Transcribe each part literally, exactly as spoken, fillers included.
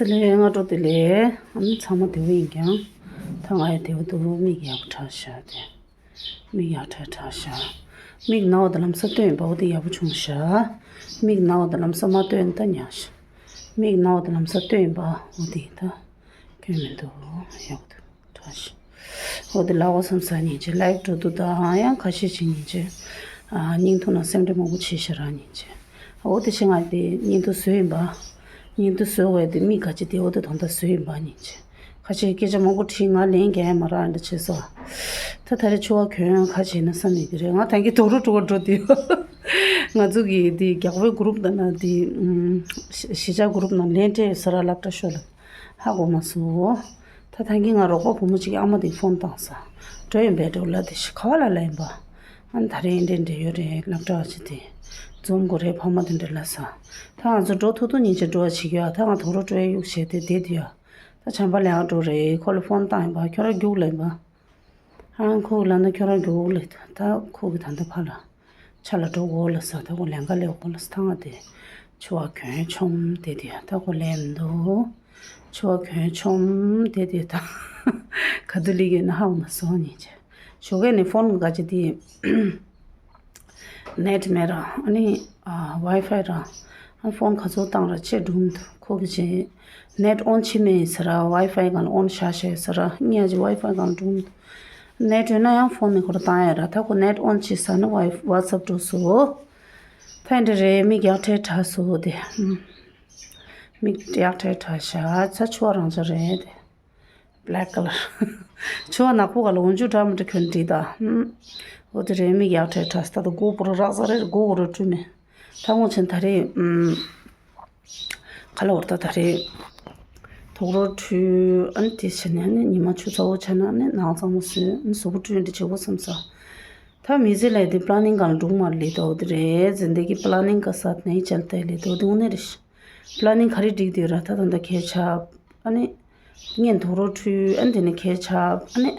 དེ་ལས་སྔ་དྲོ་དེ་ལས་ཨ་ནི་ཚང་མ་བདེ་པོ་ཡིན་ཀྱང་། ད་ང་ཡང་བདེ་པོ་འདུག་མིག་ཡག་པོ་བཀྲ་ཤག་དེ། མིག་ཡག་ཐག་ཆགས་ཤག་མིག་ན་བ་དང་ལམ་སང་སྟོན་ཡིན་པ། འོ་དེ་ཡག་པོ་བྱུང་ཤག་མིག་ན་བ་དང་ལམ་སང་མ་སྟོན་ད་ཉག་ཤག་མིག་ན་བ་དང་ལམ་སང་སྟོན་ཡིན་པ། འོ་དེ་ད་སྐྱོན་མི་འདུག་ཡག་པོ་འདུག་བཀྲ་ཤག་འོ་དེ་ལབ་དགོས་བསམ་ས་ཉིན་བྱེད། ལའིབ་འགྲོ་དུས་ད་ཡང་ཁ་ཤས་ཤིག་ཉིན་བྱེད། ཨ། བརྙན་ཐུང་ནང་སེམས་ཁྲལ་མང་པོ་བྱེད་ཤག་ར་ཉིན་བྱེད། འོ་དེ་བྱེད། ང་དེ་བརྙན་ཐུང་བཟོས་ཡིན་པ། བརྙན་ཐུང་བཟོས་པའི་དེ་མིག་ག་ཅི་དེ། འོ་དེ་དོན་དག་བཟོས་ཡིན་པ་ཉིན་བྱེད། ཁ་ཤས་སྐད་ཆ་མང་པོ་དྲིས། ང་ལན་རྒྱག་ཡ་མ་རག་འདྲ་བྱས་སོང་། ད་ད་རེས་ཕྱུ་པ་གྱོན་ཁ་བྱས་ན་བསམ་ཡོད་ཀྱི་རེད། ང་ད་གིན་དུག་སྦྲུལ་བཀྲུ་བར་འགྲོ་དུས། ང་ཚོ་གི་དེ་རྒྱག་པའི་གུ་རུབ་ནང་ན་དེ། ཨུམ། གཞིས་ཆགས་གུ་རུབ་ནང་ལན་སྤྲད་ཡོད་ས་ར། སློབ་གྲྭ་ཤོག་ལ། ཧ་གོ་མ་སོང་། ད་ད་གིན་ང་རོགས་པ་བུ་མོ་གཅིག་གི་ཨ་མ་དེ་ཕོན་བཏང་ས། འགྲོ་ཡིན་པས་འགྲོ་ལ་དེ་ཤི་ག་བ་ལ་ལ་ཡིན་པ། ཨ་ནི་ད་རེས་འདྲེ་འདྲེ་ཡོད་རེད། སློབ་གྲྭ་བ་ཅིག་དེ་འཛོམས་དགོས་རེད། ཕ་མ་དེ་འདྲ་ལ་ས། ད་ང་ཚོ་འགྲོ་ཐུག་ཐུག་ཉིན་བྱེད་འགྲོ་བ་བྱེད་ཀྱི་ཡ། ད་ང་དུག་སྦྲུལ་བཀྲུ་ཡ་གཡུག་བྱས་དེ་བསྡད་དུས་ཡ། ད་བྱམས་པ་ལས་ཨ་འགྲོ་རེད། ཁོ་ལ་ཕོན་བཏང་ཡིན་པ། ཁྱོད་རང་རྒྱུགས་ལ་ཡིན་པ། ཨང་། ཁོ་གི་ལ་ན་ཁྱོད་རང་རྒྱུགས་ལ་ད། ཁོ་གི་ད་ལྟ་ཕ་ལ་ཆ་ལ་འགྲོ་གོ་ལ་ས། ད་ཁོ་ལན་ཁ་ལས་གོ་ལ་ས། ཐང་ང་དེ་ཕྱུ་པ་གྱོན་ཆོམ་དེ་དེ་ད་ཁོ་ལན་མི་འདུག་ཕྱུ་པ་གྱོན་ཆོམ་དེ་དེ་ད་ག་དུས་ལི་གི་ན་ཧ་མ་སོང་ཉིན་བྱེད། ཞོགས་ཀས་ནས་ཕོན་ག་ཅི་དེ། ནེཊ་མེད་ར། ཨ་ནི་ཨ་ཝའི་ཕའི་ར། ཨ་ཕོན་ག་ཚོད་བཏང་ར་ཆེ་འགྲུམ་འདུག་ཁོ་གི་ཆེ། ནེཊ་ཨོན་བྱེད་མེད་ཟེར་ར། ཝའི་ཕའི་སྒང་ལ་ཨོན་བཞག་བཞག་ཟེར་ར། ངས་ཅི་ཝའི་ཕའི་སྒང་ལ་འགྲུམ་འདུག་ནེཊ་ཡོད་ན་ཡང་ཕོན་ནས་ཁོ་ར་བཏང་ཡ་ར། ད་ཁོ་ནེཊ་ཨོན་བྱེད་ཟ་ན་ཝའི་ཝ་ཊི་སེབ་འགྲོ་སོ། ད་འདི་རེད། མིག་ཡག་ཐལ་དྲགས་སོ་དེ། ཨུམ། མིག་ཡག་ཐལ་དྲགས་ཤག་ཚ་ཆུ་བ་རང་ཆ་རེད་དེ། བྷེ་ལེག་ཀ་ལར། ཕྱུ་པ་ནག་པོ་ག་ལ་འོན་ཆུ་འདྲ་མི་འདྲ་གྱོན་འདི་ད། ཧུམ། འོ་དེ་རེད། མིག་ཡག་ཐལ་དྲགས་ད། ད་མགོ་བོ་ར་རག་ས་རེད། མགོ་བོ་ར་བཀྲུས་མེད། ད་ངོ་ཆེན་ད་རེད། ཨུམ། ག་ལ་བར་ད་ད་རེད། དུག་སྦྲུལ་བཀྲུས། ཨ་ནི་དེ་བྱས་ནས་ཨ་ནི་ཉི་མ་ཆུ་ཚ་བོ་ཆ་ན་ཨ་ནི་ནང་གཙང་མ་བཟོས། ཨ་ནི་གཟུགས་པོ་བཀྲུས་འདི་བྱེད་དགོས་བསམ་ས། ད་མི་ཚེ་ལ་དེ་པི་ལ་ནིང་ག་ལ་འགྲུག་མ་ལི་ད། འོ་དེ་རེད། འཛིན་གྲྭ་གི་པི་ལ་ནིང་ག་ས་ནས་བྱས་ལ་ད་ལི་ད། འོ་དེ་དངོས་གནས་རེད། པི་ལ་ནིང་ག་རེ་སྒྲིག་དུས་ར། ད་ད་ད་གས་ཆགས། ཨ་ནི། ངས་དུག་སྦྲུལ་བཀྲུས། ཨ་ནི་དེ་ནས་གས་ཆགས། ཨ་ནི།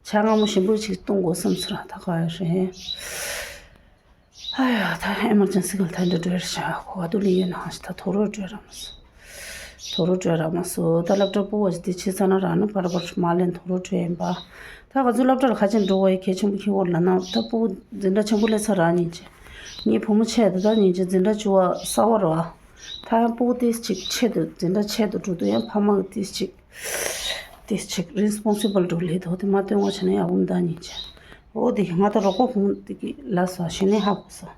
ཇ་མངར་མོ་ཞིམ་པོ་ཞིག་བཏུང་དགོས་བསམ་ཟེར་ར། ད་ག་ཡོད་རེད། ཨ་ཡ། ད་ཨེ་མར་ཇེན་སི་ག་ལ་ད་འདི་འགྲོ་རེད་ཤག་ཁོ་ག་དུས་ལ་ཡོད་ནའང་ཞིག་ད་དུག་སྦྲུལ་བཀྲུས་ར་མ་སོང་། དུག་སྦྲུལ་བཀྲུས་ར་མ་སོང་། ད་སློབ་གྲྭ་སྤོ་བོ་ཞིག་དེ་ཕྱི་ཚ་ན་ར་ནི་བར་བར་མ་ལེན་དུག་སྦྲུལ་བཀྲུས་ཡིན་པ། ད་ག་ཚོད་སློབ་གྲྭ་ལ་ཁ་ཆེམས་འགྲོ་བ་ཡི་གལ་ཆེན་པོ་ཁྱེད་བོར་ལ་ན། ད་སྤོ་བོ་འཛིན་གྲྭ་ཆེན་པོ་ལས་ཚ་ར་ཉིན་བྱེད། ངའི་བུ་མོ་ཆེ་དེ་ད་ཉིན་བྱེད་འཛིན་གྲྭ་བཅུ་བ་གསར་བ་ར། ད་ཡང་སྤུ་གུ་ཏིས་ཅིག་ཆེད་དུ་འཛིན་གྲྭ་ཆེད་དུ་འགྲོ་དུས་ཡང་ཕ་མ་གི་ཏིས་ཅིག་ཏིས་ཅིག་རེ་སི་པོན་སི་བལ་འགྲོ་ལེ་དོ་དེ་མ་སྟོན་བ་བྱས་ན་ཡག་པོ་མི་འདུག་ཉིན་བྱེད། འོ་དེ་ང་ད་རོགས་པ་བུ་མོ་དེ་གི་ལ་ས་ཞེ་ནས་ཧ་གོ་ས།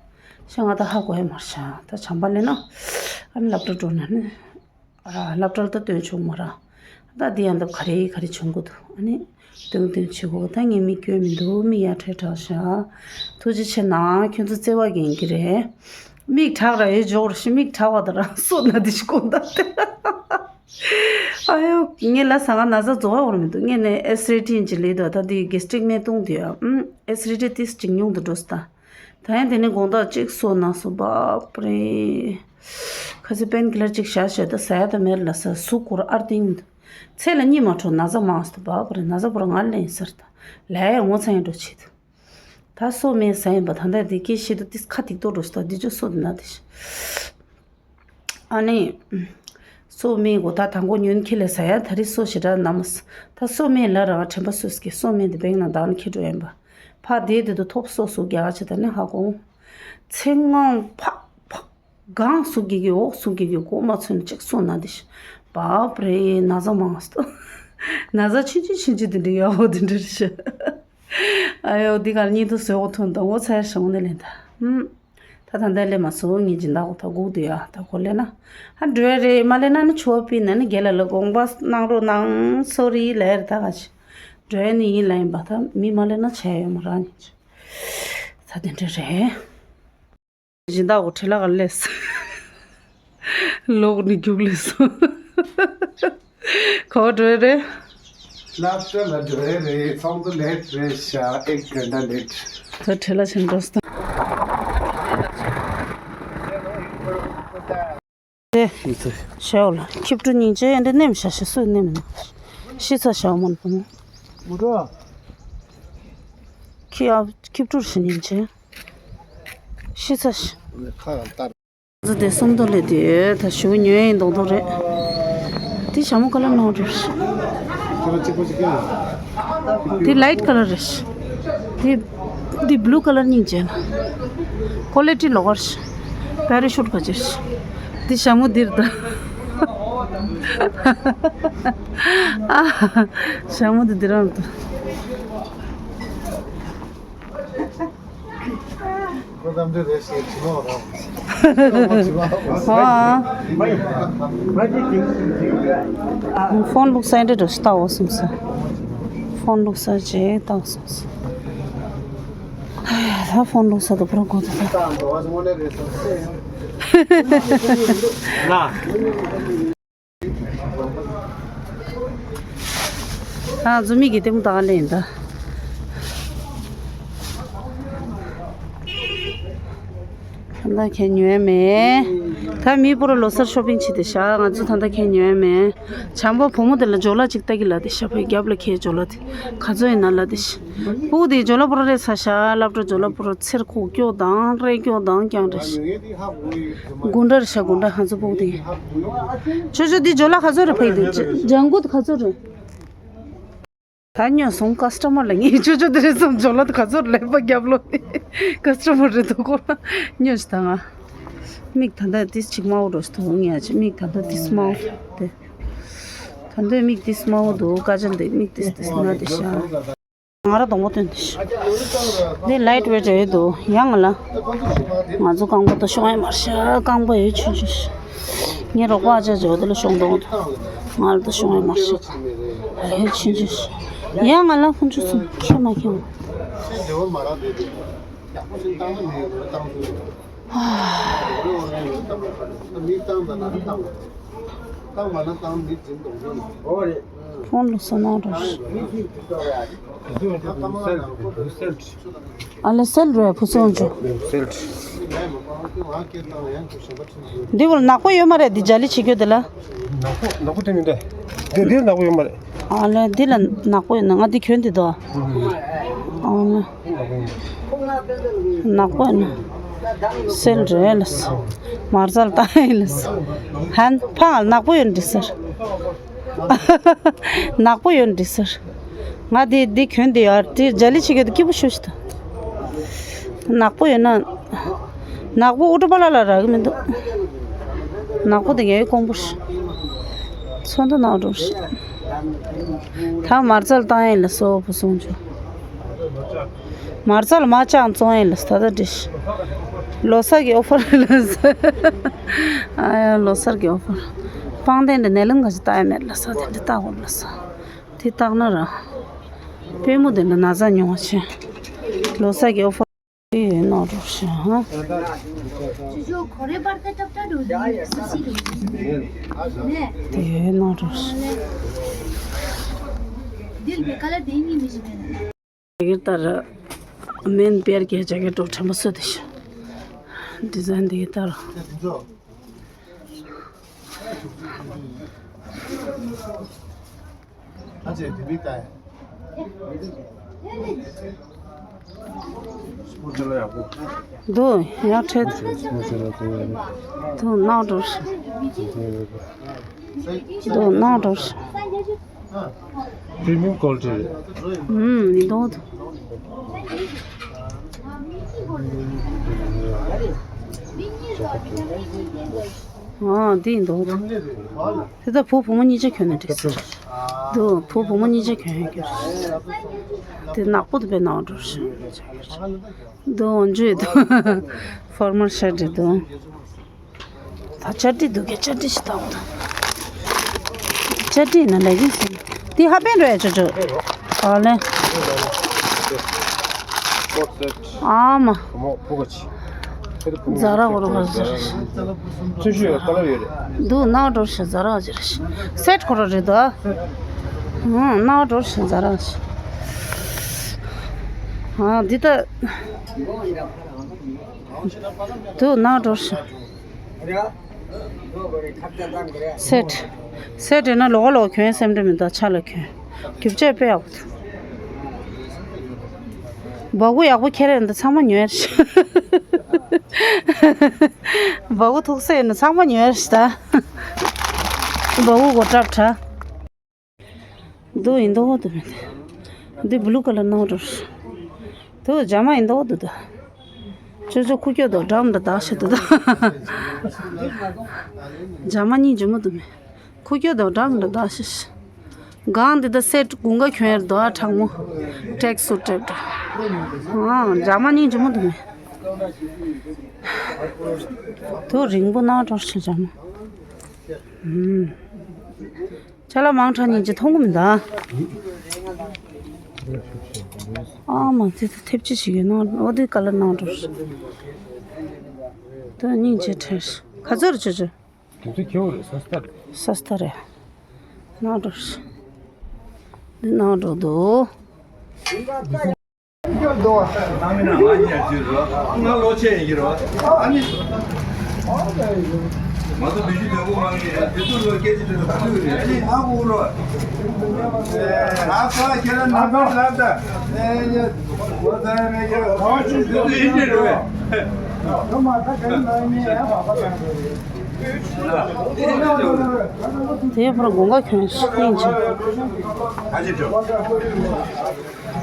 ཤ་ང་ད་ཧ་གོ་ཡ་མར་ཤ་ད་བྱམས་པ་ལེ་ན། ཨ་ནི་སློབ་གྲྭ་འགྲོ་ན་ནི། ཨ་སློབ་གྲྭ་ལ་ད་སྟོན་ཆོག་མ་ར། ད་དེ་ཡང་ད་ག་རེ་ག་རེ་བྱུང་གི་འདུག་ཨ་ནི། སྟོན་སྟོན་བྱེད་དགོས། ད་ངས་མིག་སྐྱོན་མི་འདུག་མིག་ཡ་ཁྲལ་དྲག་ཤག་ཐུགས་རྗེ་ཆེ་གནང་། ཁྱོད་ཚོ་བརྩེ་བ་གིན་གྱི་རེད། མིག་དྲག་ར་ཡོད་འཇོག་ར་ཤི། མིག་དྲག་བ་ད་ར་སོ་ན་དེ་ཤི་གོ་ད་དེ། ཨ་ཡོ། ངས་ལ་ས་ང་ན་ཚ་རྫོགས་བ་འོར་མི་འདུག་ངས་ནས་ཨེ་སི་རི་ཊི་ཡིན་གྱི་ལེ་དོ། ད་དེ་གེ་སི་ཊིག་ནས་བཏུང་དུས་ཨ། ཨེ་སི་རི་ཊི་ཏིས་ཅིག་ཉུང་དུ་འགྲོ་སི་ད། ད་ཡང་དེ་ནས་དགོང་དག་གཅིག་སོ་ན་སོ་བབ་རེད། ཁ་སི་པེན་ཀི་ལར་གཅིག་བཞག་བྱས་ད་ཟ་ཡ་ད་མེད་ལ་ས། ཟུག་གོ་ར་ཨར་ཏིང་། ཚེ་ལ་གཉིད་མ་འཕྲོ་ན་ཚ་མང་སྟེ་བབ་རེད། ན་ཚ་བོ་ར་ང་ལེན་ཟེར་ད། ལས་ཡ་ངོ་ཚ་ཡིན་འགྲོ་བྱེད་དུ། ད་སོ་མེད་ཟ་ཡིན་པ་ད་ལྟ་དེ་སྐད་བཤད་དུ་ཏིས་ཁ་ཐིག་ཏོ་འགྲོ་ད་འདི་ཅོ་སོ་དེ་ན་དེ་ཤི། ཨ་ནི། སོ་མེད་གོ་ད་དང་གོ་ཉོན་ཁྱེད་ལས་ཟ་ཡ་ད་རེ་སོ་ཞེ་དྲག་ན་མ་ས། ད་སོ་མེད་ལ་ར་དྲན་པ་སོས་ཀྱི་སོ་མེད་དེ་བེང་ན་དང་ཁྱེད་འགྲོ་ཡིན་པ། ཕ་དེ་དེ་དུ་ཐོབ་སོ་སོ་རྒྱ་ཆེ་ད་ནི་ཧ་གོ། ཚེ་ངང་ཕག་ཕག་གང་སུ་གི་གི་འོག་སུ་གི་གི་གོ་མ་ཚོན་ཅིག་སོ་ན་དེ་ཤི། བབ་རེད་ན་ཚ་མང་སྟོ། ན་ཚ་ཆུན་ཆུན་ཆུན་ཆུན་དེ་འདྲ་ཡོད་འོ་དེ་འདྲ་རེད་ཤི། ཨ་ཡོ་འདི་གར་གཉིད་དུ་བཟོད་གོ་ཐོན་དང་འོ་ཚ་ཡར་ཤོང་ནས་ལེན་ད། ཧུམ། ད་ད་འདི་ལས་མ་སོ་ངེད་ཀྱི་མདའ་གོ་ད་སྒུག་དུ་ཡ་ད་གོ་ལེ་ན། ཧ་འགྲོ་ཡ་རེད་མ་ལེ་ན་ནི་ཆུ་བ་པི་ན་ནི་རྒྱལ་ལ་ལ་དགོངས་པ་གནང་རོགས་གནང་སོ་རི་ལ་ཡར་ད་ག་ཆི། འགྲོ་ཡ་ནི་ཡིན་ལ་ཡིན་པ་ད་མི་མ་ལེ་ན་བྱས་ཡོད་མ་ར་ནི་ཆི། ད་དེ་འདྲ་རེད། སྦྱིན་བདག་གོ་ཁྲི་ལ་ག་ལས། ལོག་ནི་རྒྱུག་ལས་སོ། གོ་འགྲོ་རེད། སློབ་གྲྭ་ལ་འགྲོ་རེད། ཚོགས་འདུ་ལེད་རེད་ཤག་ཨེག་གན་ད་ལེད། ད་ཁྲི་ལ་ཕྱིན་འགྲོ་སྟངས། དེ། ཤི་ཚ། ཞའོ་ལ་ཁྱིབ་ཀྲུ་སྙིང་རྗེ་འདི་ནེམ་ཤ་ཤི་སུ་ནེམ་ན། ཤི་ཚ་ཞའོ་མོན་པོ་མོ། མུ་ཏོ། ཁྱི་ཨ་ཁྱིབ་ཀྲུ་ཤི་སྙིང་རྗེ། ཤི་ཚ་ཤི། ཁ་ཡང་ལྟར། ང་ཚོ་དེ་སུམ་མདོ་ལས་དེ་ད་ཞུ་ཉོས་ཡིན་མདོག་མདོག་རེད། དེ་ཞྭ་མོ་ཁ་ལར་ནོར་འགྲོ་རེད། དེ་ལའིཊ་ཁ་ལར་རེད། དེ་དེ་བླུ་ཁ་ལར་གཉིས་བྱས་ན། ཀོ་ལི་ཊི་ལོག་རེད། པེ་ར་ཤུཊ་ག་ཅི་རེད། དེ་ཞྭ་མོ་འདིར་ད། ཨ། ཞྭ་མོ་དེ་འདི་རང་ད། ཕོན་བླུགས་ས་འདྲ་འདྲ་ཞིག་ལྟ་འོ་སོང་ས། ཕོན་བླུགས་ས་ཅིག་ལྟ་འོ་སོང་ས། ད་ཕོན་བླུགས་ས་དུ་པུ་ར་གོ་དུ་ད། ཨ་ཛུ་མིག་གི་ལྟད་མོ་ལྟ་ག་ལེན་ད། ད་ལྟ་ཁྱེད་ཉོས་མེད། ད་མི་པུ་ར་ལོ་སར་ཤོ་པིང་བྱེད་དེ་ཤག་ང་ཚོ་ད་ལྟ་ཁྱེད་ཉོས་མེད། བྱམས་པ་བུ་མོ་དེ་ལ་ཇོ་ལ་ཅིག་ལྟ་གི་ལ་དེ་ཤག་པའི་རྒྱབ་ལ་ཁྱེད་ཇོ་ལ་དེ་ག་ཚོད་ཡིན་ན་ལ་དེ་ཤག་སྤུ་གུ་དེ་ཇོ་ལ་པུ་ར་རེད་ས་ཤག་སློབ་གྲྭ་ཇོ་ལ་པུ་ར་ཚེར་ཁུག་སྐྱོ་དང་རེ་སྐྱོ་དང་རྐྱང་རེད་ཤག་དགུན་འདྲ་རེད་ཤག་དགུན་འདྲ་ཧ་ཚོ་སྤུ་གུ་དེ། ཆོ་ཆོ་དེ་ཇོ་ལ་ག་ཚོད་རེད་ཕ་གི་དེ་ཇང་གུ་དེ་ག་ཚོད་རེད། ད་ཉོས་སོང་ཀ་སི་ཊ་མར་ལ་ངས་ཆོ་ཆོ་དེ་རེད་བསམ་ཇོ་ལ་དེ་ག་ཚོད་ལས་པ་རྒྱབ་ལོ་ནི་ཀ་སི་ཊ་མར་རེད་འདུག་གོ་ལ་ཉོས་ཤག་ད་ང་མིག་ད་ལྟ་དེ་ཅིག་དམར་པོ་འགྲོ་ཤག་འདུག་ངས་ཅིག་མིག་ད་ལྟ་དེ་དམར་པོ་དེ། ད་ལྟ་མིག་དེ་དམར་པོ་འདུག་ཀ་ཇལ་དེ་མིག་དེ་དེ་ན་དེ་ཤག་ང་ར་སྡོང་པོ་སྟོན་དེ་ཤག་འདི་ལའིཊ་ཝེཊ་རེད་འདུག་ཡང་ང་ལ། ང་ཚོ་རྐང་པ་ད་ཤོང་ཡ་མ་རེད་ཤག་རྐང་པ་ཡོད་ཆུང་ཆུང་ཤག་ངའི་རོགས་པ་ཨ་ཅག་ཇོ་དེ་ལ་ཤོང་གཏོང་འདུག་ང་ལ་ད་ཤོང་ཡ་མ་རེད་ཤག་ཡོད་ཆུང་ཆུང་ཤག་ཡང་ང་ལ་ཁོང་ཚོ་ཚོ་ཁྱོད་མ་ཁྱོད། ཁོང་ལ་སོ་ནང་འགྲོ། ཨ་ལེ་སེལ་རེད་བུ་སོང་ཆུ། འདི་བོར་ནག་པོ་ཡོད་མ་རེད་འདི་ཇ་ལི་བྱེད་རྒྱུ་འདི་ལ། ནག་པོ་ནག་པོ་དེ་མི་འདུག་འདི་འདིར་ནག་པོ་ཡོད་མ་རེད། ཨ་ལེ་འདི་ལ་ནག་པོ་ཡོད་ན་ང་འདི་གྱོན་འདི་དོ། ཨ་ལེ། ནག་པོ་ཡིན་ན། སེལ་རེད་ལ་སོ། མར་ཟལ་བཏང་ཡིན་ལ་སོ། ཧན་ཕང་ནག་པོ་ཡོད་འདི་ཟེར། ནག་པོ་ཡོད་འདི་ཟེར། ང་དེ་འདི་གྱོན་འདི་ཡོད་དེ་ཇ་ལི་ཆེ་གེ་དུ་སྐྱིད་པོ་ཤོད་ཤི་ད། ནག་པོ་ཡོད་ན། ནག་པོ་ཨུ་ཏྲ་པ་ལ་ལ་རག་གི་མི་འདུག་ནག་པོ་དེ་ངའི་ཀོང་པོ་ཤི། ཚོན་མདོག་ནག་འགྲོ་ཤི། ད་མར་ཟལ་བཏང་ཡིན་ལ་སོ་བུ་སོང་ཆུ། མར་ཟལ་མ་ཅང་བཙོང་ཡིན་ལ་ད་ད་འདྲི་ཤི། ལོ་སར་གི་ཨོ་ཕར་ལ་ཟེར། ཨ་ཡ་ལོ་སར་གི་ཨོ་ཕར། པང་གདན་འདི་ནས་ལམ་ག་ཅི་ལྟ་ཡ་མེད་ལ་ས་དེ་འདི་ལྟ་འོང་ལ་ས། དེ་བཏགས་ན་ར། པུས་མོ་དེ་འདྲ་ན་ཚ་མྱོང་བ་ཆེ། ལོ་སར་གི་ཨོ་ཕར་ཡོད་ནོ་རོ་ཤ་ཧ། དེ་ཡོད་ནོ་རོ་ཤ། དེ་གི་ལྟར་མེན་པེར་གྱི་ཇ་ཀེ་ཊོ་ཕྲན་བུ་སུ་དེ་ཤ། ཌི་ཛའིན་དེ་གི་ལྟར། འདུག་ཡག་ཁྲེལ། འདུག་ནག་འགྲོ། འདུག་ནག་འགྲོ། Premium quality རེད། ཨུམ། ཡིན་མདོག་འདུག་ཨ། འདི་ཡིན་མདོག་འདུག་དེ་ད་བུ་བུ་མོ་གཉིས་ཆ་གྱོན་ནས་འགྲིག་ས་རེད། འདུག་བུ་བུ་མོ་གཉིས་ཆ་གྱོན་ཡོད་ཀྱི་རེད། དེ་ནག་པོ་དེ་དཔེ་ནག་འགྲོ་རེད། འདུག་འོན་ཇུས་འདུག་ཕོར་མལ་ཤར་འདྲ་འདུག་ད་ཅ་ཏི་འདུག་གས། ཅ་ཏི་ཞིག་བཏང་འདུག་ཅ་ཏི་ན་ལས་ཀྱིན་སོང་། འདི་ཧ་པན་རེད་ཅོ་ཅོ། ཨ་ལེ། ཨ་མ། ཛ་ར་འོ་ར་བ་ཟེར། འདུག་ནག་འགྲོ་ཤ་ཛ་ར་ཟེར། སེཊ་ཁོ་ར་རེད་དོ། ཨ་ནག་འགྲོ་ཤ་ཛ་ར་ཟེར། ཨ་འདི་ད། འདུག་ནག་འགྲོ་ཤ། སེཊ། སེཊ་ཡིན་ན་ལོག་ལོག་གྱོན་སེམས་ཁྲལ་མི་འདུག་ཆ་ལ་གྱོན། རྒྱུ་ཆ་དཔེ་ཡག་པོ་འདུག་སྦ་ཁུག་ཡག་པོ་ཁྱེར་ཡོང་དུས་ཚང་མ་ཉོས་རེད། སྦ་ཁུག་ཐུག་ས་ཡིན་ན་ཚང་མ་ཉོས་རེད་ད། འབའ་འུ་གོ་ཀྲབ་ཁྲ། འདུག་ཡིན་མདོག་འདུག་མེད། འདི་བླུ་ཀ་ལར་ནང་འགྲོ། འདུག་ཇ་མ་ཡིན་མདོག་འདུག་ད། ཅོ་ཅོ་ཁུ་ཀྱོ་དོ་འགྲམ་འདྲ་དག་ཤི་འདུག་ད། ཇ་མ་གཉིས་ཇོ་མོ་འདུག་མེད། ཁུ་ཀྱོ་དོ་འགྲམ་འདྲ་དག་ཤི། གང་འདི་ད་སེ་དགུན་ཁ་གྱོན་ཡར་དོ་ཨ་གྲང་མོ། ཀྲེག་སུ་ཀྲེག་འདྲ། ཨང་ཇ་མ་གཉིས་ཇོ་མོ་འདུག་མེད། དོ་རིང་པོ་ནང་འགྲོ་ཤི་ཇ་མ། ཨུམ། ཅ་ལག་མང་དྲགས་སྙིང་རྗེ་མཐོང་གི་མི་འདུག་ཨ་མ་དེ་ད་ཐེབས་ཅི་ཞིག་ཡོད་ན་འོ་དེ་ཀ་ལར་ནང་འགྲོ། ད་སྙིང་རྗེ་ཁྲེལ། ག་ཚོད་རེད་ཅོ་ཅོ། དེ་ཚོ་ཁྱེའུ་རེད་ས་སྟར། ས་སྟར་རེད། ནང་འགྲོ། འདི་ནང་འགྲོ་འདུག་ང་ཚོ་བདུད་ཅུ་དོན་གོ་མ་ངེས་དེ་ཚོ་ལོ་སྐད་ཆ་དྲིས་ལ་ཁ་ཐུག་རེད། ཨ་ནི་ང་འུ་རོ། ང་ཚོ་ཁྱེད་རང་ནང་པར་ལབ་ད། ཨེ་ཡ། ཨིན་ཇི་རེད། དེའི་བར་དགུན་ཁ་གྱོན་ཤིང་ཆེ།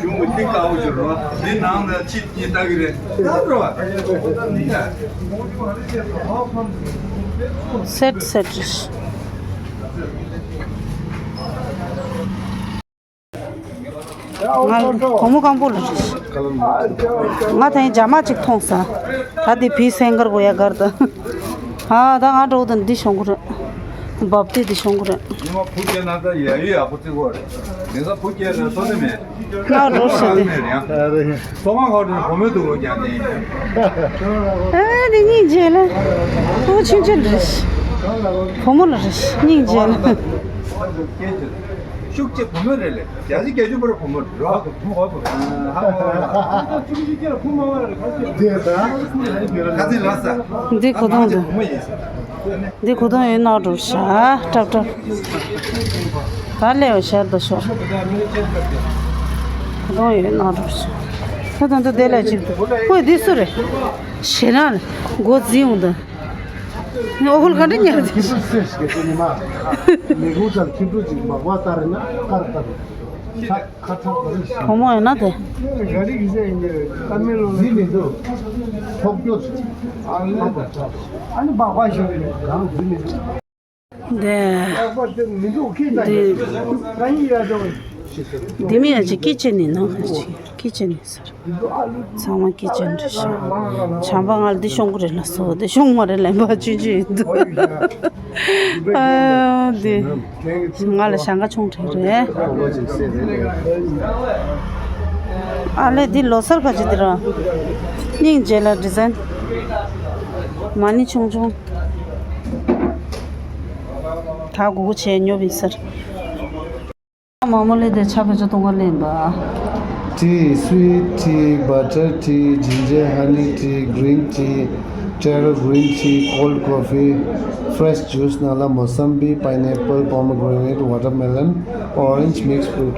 གཞུང་གི་ཐིག་ལྟ་བུ་ཞིག་རོ། འདི་ནང་ལ་ཕྱི་གཉིས་ལྟ་གི་རེད། ལྟ་རོ། སེར་སེར་རེད། ང་བུ་མོ་སྐམ་པོ་ལ་རེད། ང་དེ་ཇ་མ་གཅིག་མཐོང་ས། ད་དེ་བི་སེང་གར་གོ་ཡ་གར་ད། ཨ་ད་ང་འགྲོ་དང་འདི་ཤོང་གི་རེད། འབབ་དེ་འདི་ཤོང་གི་རེད། ཉི་མ་བུ་སྐྱེས་ན་ད་ཡ་ཡུལ་ཡག་པོ་བརྩི་གོ་རེད། མི་ས་བུ་སྐྱེས་ན་སོ་ནི་མེད། ང་རོ་ཤི་དེ། སོ་མ་ཁོ་རེ་བུ་མོ་འདུག་གོ་ཀྱང་ནི། ཨ་དེ་སྙིང་རྗེ་ལ། ཁོ་ཆུང་ཆུང་རེད། བུ་མོ་ལ་རེད་སྙིང་རྗེ་ལ། ཤུགས་ཆེ་བུ་མོ་རེད་ལེ། རྒྱ་ཆེ་རྒྱ་ཆུ་པར་བུ་མོ་རེད་རོ། བུ་མོ་བུ་མོ། ཁ་ཚིག་ལ་ས། འདི་གོ་དོང་འདི། བུ་མོ་ཡིན་ས། འདི་གོ་དོང་ཡོད་ནོ་འགྲོ་ཤ་ཀྲབ་ཀྲབ། ད་ལེ་བ་ཤར་དུ་ཤོར། གོ་དོང་ཡོད་ནོ་འགྲོ་ཤ། ད་དང་དུ་དེ་ལ་ཅིག་ཏུ། ཁོས་འདི་སུ་རེད། ཞེ་རང་རེད། མགོ་འཛིན་འོང་དང་། ཨོ་ཧུལ་ག་འདྲ་ཉར་དེ། སེ་སེ་སེ་ནི་མ། མི་གུ་དང་ཁྱི་འབྲུ་ཅིག་མག་པ་ལྟར་ན་ཁར་ཁར། ཁ་ཁ་ཁྲག་ག་རེ་ཤི། བུ་མོ་ཡིན་ན་དེ། ག་རེ་གི་ཟེ་ཡིན་གྱི་རེད། ཀ་མེ་ལོ་ལ། འཛིན་མི་འདུག་ཐོག་སྐྱོ་ཅིག་ཨ་ནི་ཨ་ནི་མག་པ་ཤོར་རེད། གང་འཛིན་མི་འདུག་དེ། ལག་པ་དེ་མི་འདུག་ཁྱི་ལྟ་ཡི། ད་ཡིན་ཡ་ཅོ། འདི་མི་ཡ་ཅིག་སྐད་ཆེ་ནི་ནང་ཅིག་སྐད་ཆེ་ནི་ཟེར། ཚང་མ་སྐད་ཆེ་འདྲ་ཤག་བྱམས་པ་ང་ལ་འདི་ཤོང་གི་རེད་ལ་སོ་འདི་ཤོང་མ་རེད་ལན་པ་ཆུང་ཆུང་ཡིན་འདུག་ཨ་འདི་ང་ལ་ཞང་ཁ་ཆུང་དྲགས་རེད། ཨ་ལེ་འདི་ལོ་སར་ཁ་ཅིག་འདི་ར་སྙིང་རྗེ་ལ་ཌི་ཛན་མ་ཎི་ཆུང་ཆུང་། ད་གུ་གུ་བྱས་ཉོ་བི་སར། མ་མོ་ལེ་དེ་ཆ་བེ་ཆ་གཏོང་ག་ལེན་པ། Tea, sweet tea, butter tea, ginger honey tea, green tea, taro green tea, cold coffee, fresh juice ནང་ལ་mosambi, pineapple, pomegranate, watermelon, orange, mixed fruit.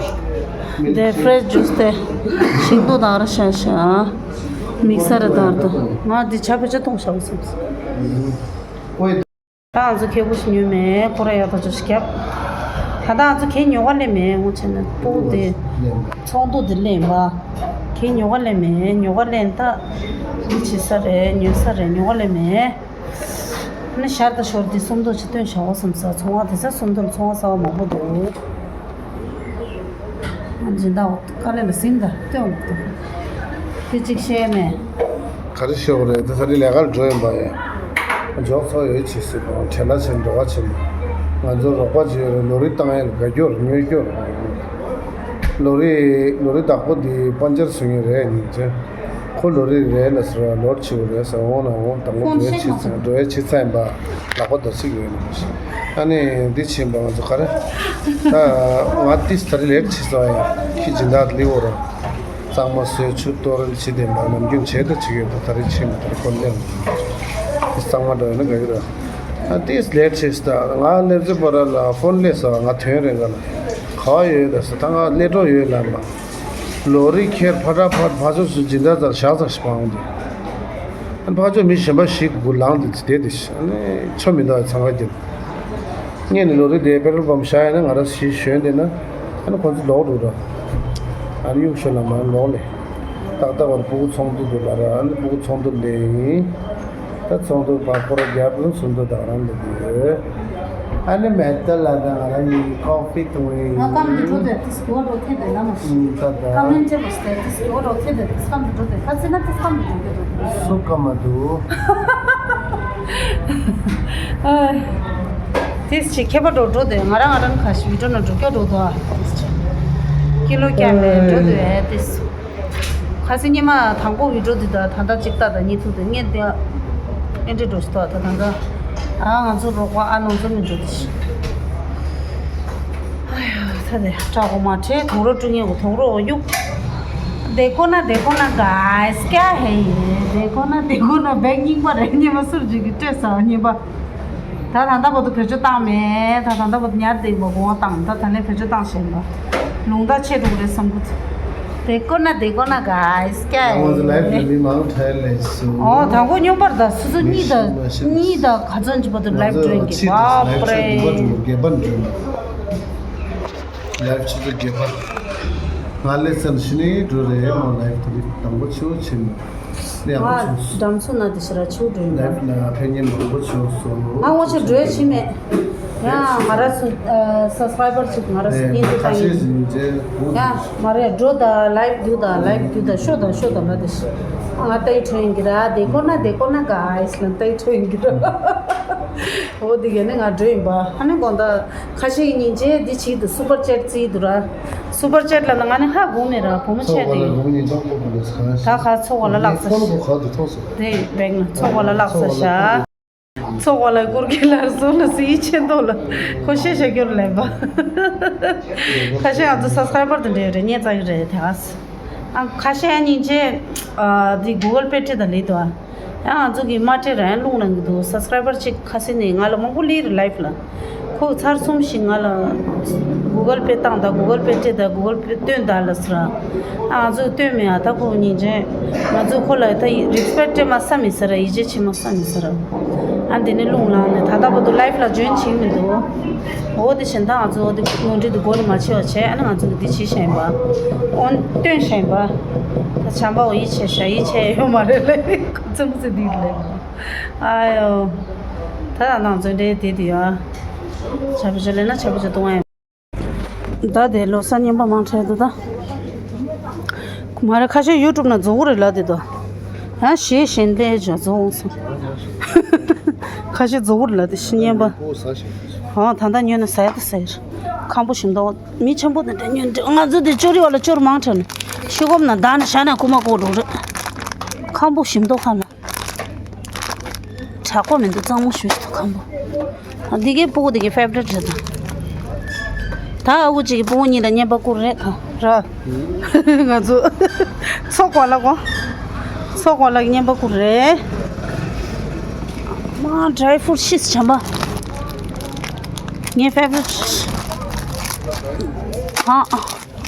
དེ་fresh juice དེ་ཤིང་ཏོག་དང་ར་ཤ་ཤ་མིག་སར་དར་དུ་ང་འདི་ཆ་བེ་ཆ་གཏོང་བྱ་བ་བསམ་སོང་། ད་ང་ཚོ་ཁེ་པོ་ཞིག་ཉོས་མེད། ཁོ་ར་ཡག་ཐག་ཆོད་ཞིག་བརྒྱབ། ད་ལྟ་ང་ཚོ་ཁེ་ཉོ་ག་ལེ་མེད། ངོ་ཆེ་ན་སྤུ་དེ་ཚོགས་འདུ་དེ་ལེན་པ། ཁེ་ཉོ་ག་ལེ་མེད། ཉོ་ག་ལེན་ད་འདི་བྱེད་ས་རེད། ཉོ་ས་རེད། ཉོ་ག་ལེ་མེད། ནི་ཤར་ད་ཤོར་དེ་སུམ་མདོ་ཆེ་སྟོན་བྱ་བ་སུམ་ས་ཚོང་བ་དེ་ས་སུམ་མདོ་ལ་ཚོང་བ་ས་བ་མང་པོ་འདུག་སྦྱིན་བདག་དཀའ་ལས་ལ་ཟིན་ད་སྟོན་འདུག་དེ་གཅིག་བཤད་མེད། ག་རེ་ཤོར་རེད། ད་ད་རེས་ལས་ཀར་འགྲོ་ཡིན་པ་ཡ། འཇོག་ཚོགས་ཡོད་བྱེད་སྲིད་པ་བྲེལ་ལ་ཆེན་འགྲོ་བ་ཆེན་པོ། ང་ཚོ་རོགས་པ་བྱེད་ཡོད་རེད། ལོ་རི་བཏང་ཡ་དགའ་སྐྱོར་ཉོས་སྐྱོར། ལོ་རི་ལོ་རི་བདག་པོ་འདི་པན་ཅར་སོང་ཡིན་རེད་ཉིན་ཚེ། ཁོ་ལོ་རི་རེད་ལ་ཟེར་བ་ལོར་ཆེ་བོ་རེད་ཟེར། འོང་ན་འོང་དང་པོ་འགྲོ་ཡ་ཆེ་ཚ་འགྲོ་ཡ་ཆེ་ཚ་ཡིན་པ། ལག་པ་རྡོ་ཚིག་ཡོད་ནམ། ཨ་ནི་འདི་ཕྱིན་པ་ང་ཚོ་ག་རེ། ད་ང་ཏིས་ད་རེ་ལེགས་བྱེད་ས་ཡ་ཁྱི་སྦྱིན་བདག་ལི་འོ་ར། གཙང་མ་བཟོས་ཆུ་གཏོར་བྱེད་བསྡད་པ་ནམ་རྒྱུན་བྱེད་དུ་བྱེད་ཡོད་དུ་ད་རེ་ཕྱིན་པ་ད་རེ་ཁོ་ལེན། ཏིས་གཙང་མ་འགྲོ་ཡོད་ན་དགའ་གི་ར། ཨ་ཏིས་ལེགས་བྱེད་ས་ད་ང་སླེབས་ཚེ་པ་ར་ལ་ཕོན་སླེབས་ས་ང་དོན་རེ་འགའ་ལ་ག་བ་ཡོད་ད་ས་ད་ང་སླེབས་འགྲོ་ཡོད་ལ་མ། ལོ་རི་ཁྱེར་ཕ་དྲག་ཕ་ཕ་ཚོ་སུ་སྦྱིན་བདག་ཚར་ཞག་ཚར་ཞིག་སྤང་འདི། ཨ་ཕ་ཚོ་མི་གཞན་པ་ཞིག་གུ་ལངས་འདི་དེ་དེ་ཤི་ཨ་ནི་ཆོ་མི་འདུག་ཚང་ག་རྒྱབ། ངས་ནི་ལོ་རེ་དེ་པེ་ཊོལ་པམ་བཞག་ཡིན་ན། ང་རང་གཞི་ཞོན་དེ་ན་ཨ་ནི་ཁོང་ཚོ་ལོག་འགྲོ་ར། ཨ་ནི་གཡུག་ཞོན་ལ་མར་ལོག་ལེ། ཏག་ཏག་བར་སྤུ་གུ་ཚོགས་འདུ་འདུག་ལ་ར། ཨ་ནི་སྤུ་གུ་ཚོགས་འདུ་ལེ་ཡིན། ད་ཚོགས་འདུ་བར་སྐོར་རྒྱབ་རུང་ཚོགས་འདུ་དང་རང་ལ་འདུག་ཨ་ནི་མེད་ད་ལ་ད་ང་རང་གཉིས་ཀོ་ཕི་འཐུང་བའི། ང་སྐམ་དུ་འགྲོ་དེ་ཏིས་གོ་འགྲོ་ཐེ་དེ་ལ་མ་ཤི། ད་ད་ཀ་མེན་ཅེ་བ་སྟེ་ཏིས་གོ་འགྲོ་ཐེ་དེ་ཏིས་སྐམ་དུ་འགྲོ་དེ་ཁ་ཚི་ན་ཏིས་སྐམ་དུ་འགྲོ་དེ་འགྲོ། སུ་སྐམ་མ་འདུག་ཏིས་ཅི་ཁྱད་པར་འགྲོ་འགྲོ་དེ། ང་རང་ང་རང་ཁ་ཤི་བི་ཌིའོ་ན་འགྲོ་སྐྱོ་འགྲོ་དོ། ཏིས་ཅི་ཀི་ལོ་སྐྱ་མེ་འགྲོ་དེ་ཨེ་ཏིས། ཁ་སང་ཉི་མ་དང་པོ་བི་ཌིའོ་འདི་དང་ད་ལྟ་གཅིག་ལྟ་དང་གཉིས་ཐུག་དེ་ངས་དེ་ཨེ་འདྲ་འགྲོ་ཞིག་ཏོ། ད་ད་ད་ཨ་ང་ཚོ་རོགས་པ་ཨ་ནང་ཚོ་མི་འགྲོ་དེ་ཤི། ཨ་ཡ་ད་དེ་སྐྲག་གོ་མ་ཁྲེལ། དུང་རོ་བཀྲུ་ཉེ་གོ། དུང་རོ་གཡུག་དེ་ཁོ་ན་དེ་ཁོ་ན་ག་ཨེ་སྐྱ་ཧེ་ཡེ། དེ་ཁོ་ན་དེ་ཁོ་ན་བེག་རྙིང་པ་རེད། ཉི་མ་སུར་ཅིག་གི་སྤྲད་ས་རྙིང་པ། ད་ད་ལྟ་བར་དུ་བེད་སྤྱོད་བཏང་མེད། ད་ད་ལྟ་བར་དུ་ཉར་བསྡད་པ་གོང་བ་བཏང་། ད་ད་ལན་བེད་སྤྱོད་བཏང་ཤེས་པ། ལུང་བརྡ་ཆེ་འགྲོ་གི་རེད་བསམ་གི་འདུག་དེ་ཀོ་ན་དེ་ཀོ་ན་ག་ཨིས་ཀ་ཨ་ཝང་ཛི་ལའིབ་ལ་མི་མང་ཁྲལ་ལས་སུ། ཨོ་དང་པོ་སྙོམས་པར་ད་སུ་སུ་གཉིས་དང་གཉིས་དང་ག་ཚོད་ཅིག་བར་དུ་ལའིབ་སྒྲོན་གི་བ་པ་རེད། ལའིབ་ཆུ་ཚོད་བརྒྱད་པ་འགྲོ། ལའིབ་ཆུ་ཚོད་བརྒྱད་པ། ང་ལས་ཚན་ཤི་ནི་འགྲོ་རེད་མོ། ལའིབ་དེ་དང་པོ་ཆུ་ཆེ་མོ། ནས་ཨ་ང་ཆུ་འགྲམ་ཚོ་ན་དེ་ཤི་ར་ཆུ་འགྲོ་ཡིན་ལའིབ་ལ་ཕན་ཉེན་མང་པོ་བྱུང་སོང་། ང་ངོ་ཆ་འགྲོས་ཕྱིན་མེད། ཡང་ང་ར་སུ་ཨ་སབ་སི་ཀ་རའི་བར་ཅིག་ང་ར་སུ་ནས་ཉིན་དུ་ཁ་ཤས་ཡིན་ཟིན་རྗེས་བུ་ཡང་མ་རེད། འགྲོ་ད་ལའིབ་རྒྱུ་ད་ལའིབ་རྒྱུ་ད་ཤོ་ད་ཤོ་ད་ལ་དེ་ཤི། ང་ལྟ་ཡི་ཁྲོད་ཡིན་གི་ར། དེ་ཀོ་ན་དེ་ཀོ་ན་ག་ཨིས་ལ་ལྟ་ཡི་ཁྲོད་ཡིན་གི་ར། འོ་དེ་ག་ནས་ང་འགྲོ་ཡིན་པ། ཨ་ནི་དགོང་དག་ཁ་ཤས་ཀྱི་ཉིན་རྗེས་འདི་བྱེད་དུ་སུ་པར་ཅེཊ་བརྩིས་འདུག་ར། སུ་པར་ཅེཊ་ལ་ན་ང་ནི་ཧ་གོ་མེད་ར། བུ་མོ་ཆེ་དེ་ད་ག་ཚོགས་པ་ལ་ལགས་ས་ཤ། དེ་བེང་ན་ཚོགས་པ་ལ་ལགས་ས་ཤ། ཚོགས་པ་ལ་གུར་གྱི་ལར་སོ་ལ་སི་ཡི་ཆེན་ཏོ་ལ་ཁོ་ཤེས་ཤ་སྐྱོར་ལེན་པ། ཁ་ཤས་ང་ཚོ་སབ་སི་ཀ་རའི་བར་དུ་འདྲེས་རེད། ཉེ་ཙག་གི་རེད་དེ་ཨ། ཁ་ཤས་ཉིན་རྗེས་འདི་གུ་གལ་པེ་སྤྲད་ད་ལེ་དོ། ཡང་ང་ཚོ་གི་མ་སྤྲད་ར་ཡང་རླུང་ལངས་གི་འདུག་སབ་སི་ཀ་རའི་བར་གཅིག་ཁ་སེ་ནས་ང་ལ་མང་པོ་ལི་རེད་ལའིབ་ལ། ཁོ་ཚར་གསུམ་ཞིག་ང་ལ་གུ་གལ་པེ་བཏང་ད་གུ་གལ་པེ་སྤྲད་ད་གུ་གལ་པེ་སྟོན་ད་ལ་ཟེར་ར། ང་ཚོ་སྟོན་མེད་ཨ། ད་ཁོ་ཉིན་རྗེས་ང་ཚོ་ཁོ་ལ་ད་རིགས་པེ་སྤྲད་མ་ས་མི་ཟེར་ར། ཡིད་ཆེས་བྱེད་མ་ས་མི་ཟེར་ར། ཨ་འདི་ནས་རླུང་ལངས་ནས་ད་ལྟ་བར་དུ་ལའིབ་ལ་ཇོ་ཡིན་བྱེད་མི་འདུག་འོ་དེ་བཞིན་ད་ང་ཚོ་འོ་དེ་ནོར་འཁྲུལ་དེ་འགོ་རུ་མ་ཆེ་བ་བྱས། ཨ་ནི་ང་ཚོ་གི་འདི་བྱེད་བཞིན་པ། འོ་སྟོན་བཞིན་པ། ད་བྱམས་པ་འོ་ཡིད་ཆེས་ཤ་ཡིད་ཆེས་ཡོད་མ་རེད་ལེ། ཁོ་ཚོ་མི་ཚེ་འདི་ལེ། ཨ་ཡོ། ད་ད་ནང་ཚོ་འདྲེ་དེ་དུ་ཡོད། ཆ་བུ་ཆ་ལེ་ན་ཆ་བུ་ཆ་གཏོང་ཨེ། ད་དེ་ལོ་གསར་རྔན་པ་མང་ཁྲལ་དུ་ད། མ་རེད་ཁ་ཤས་ཡུ་ཊུབ་ན་རྫོགས་རེད་ལ་དེ་དོ། ཡང་ཞེས་གཞན་ལས་ཇ་རྫོགས་སོང་། ཁ་ཤས་རྫོགས་རེད་ལ་དེ་ཤི་རྔན་པ། ཨོ་ད་ལྟ་ཉོས་ན་ཟ་ཡ་ད་ཟ་ཡ་རེད། ཁམ་པོ་ཞིམ་མདོག་མི་ཆེན་པོ་དེ་འདྲ་ཉོས་འདྲ། ང་ཚོ་དེ་ཅོ་རི་བ་ལ་ཅོར་མང་ཁྲལ་ནས་ཤི་གོམ་ན་ད་ནི་ཤ་ན་ཁུ་མ་ཀོ་འགྲོ་རེད། ཁམ་པོ་ཞིམ་མདོག་ཁ་ན། དྲག་པོ་མི་འདུག་གཙང་མོ་ཞུ་ཞིག་ཏུ་ཁམ་པོ། ཨ་འདི་གའི་སྤུ་གུ་འདི་གའི་ཕེབ་རེ་རེད་ད། ད་ཨ་ཁུ་གཅིག་གི་སྤུ་གུ་གཉིས་ལ་རྔན་པ་བསྐུར་རེད་ད་ར། ང་ཚོ་ཚོགས་པ་ལ་གོ། ཚོགས་པ་ལ་རྔན་པ་བསྐུར་རེད། མ་ཌ་རའི་ཕུ་རུ་ཊི་ཤིས་བྱམས་པ། ངའི་ཕེབ་རེ་རེད། ཨ་ཨ།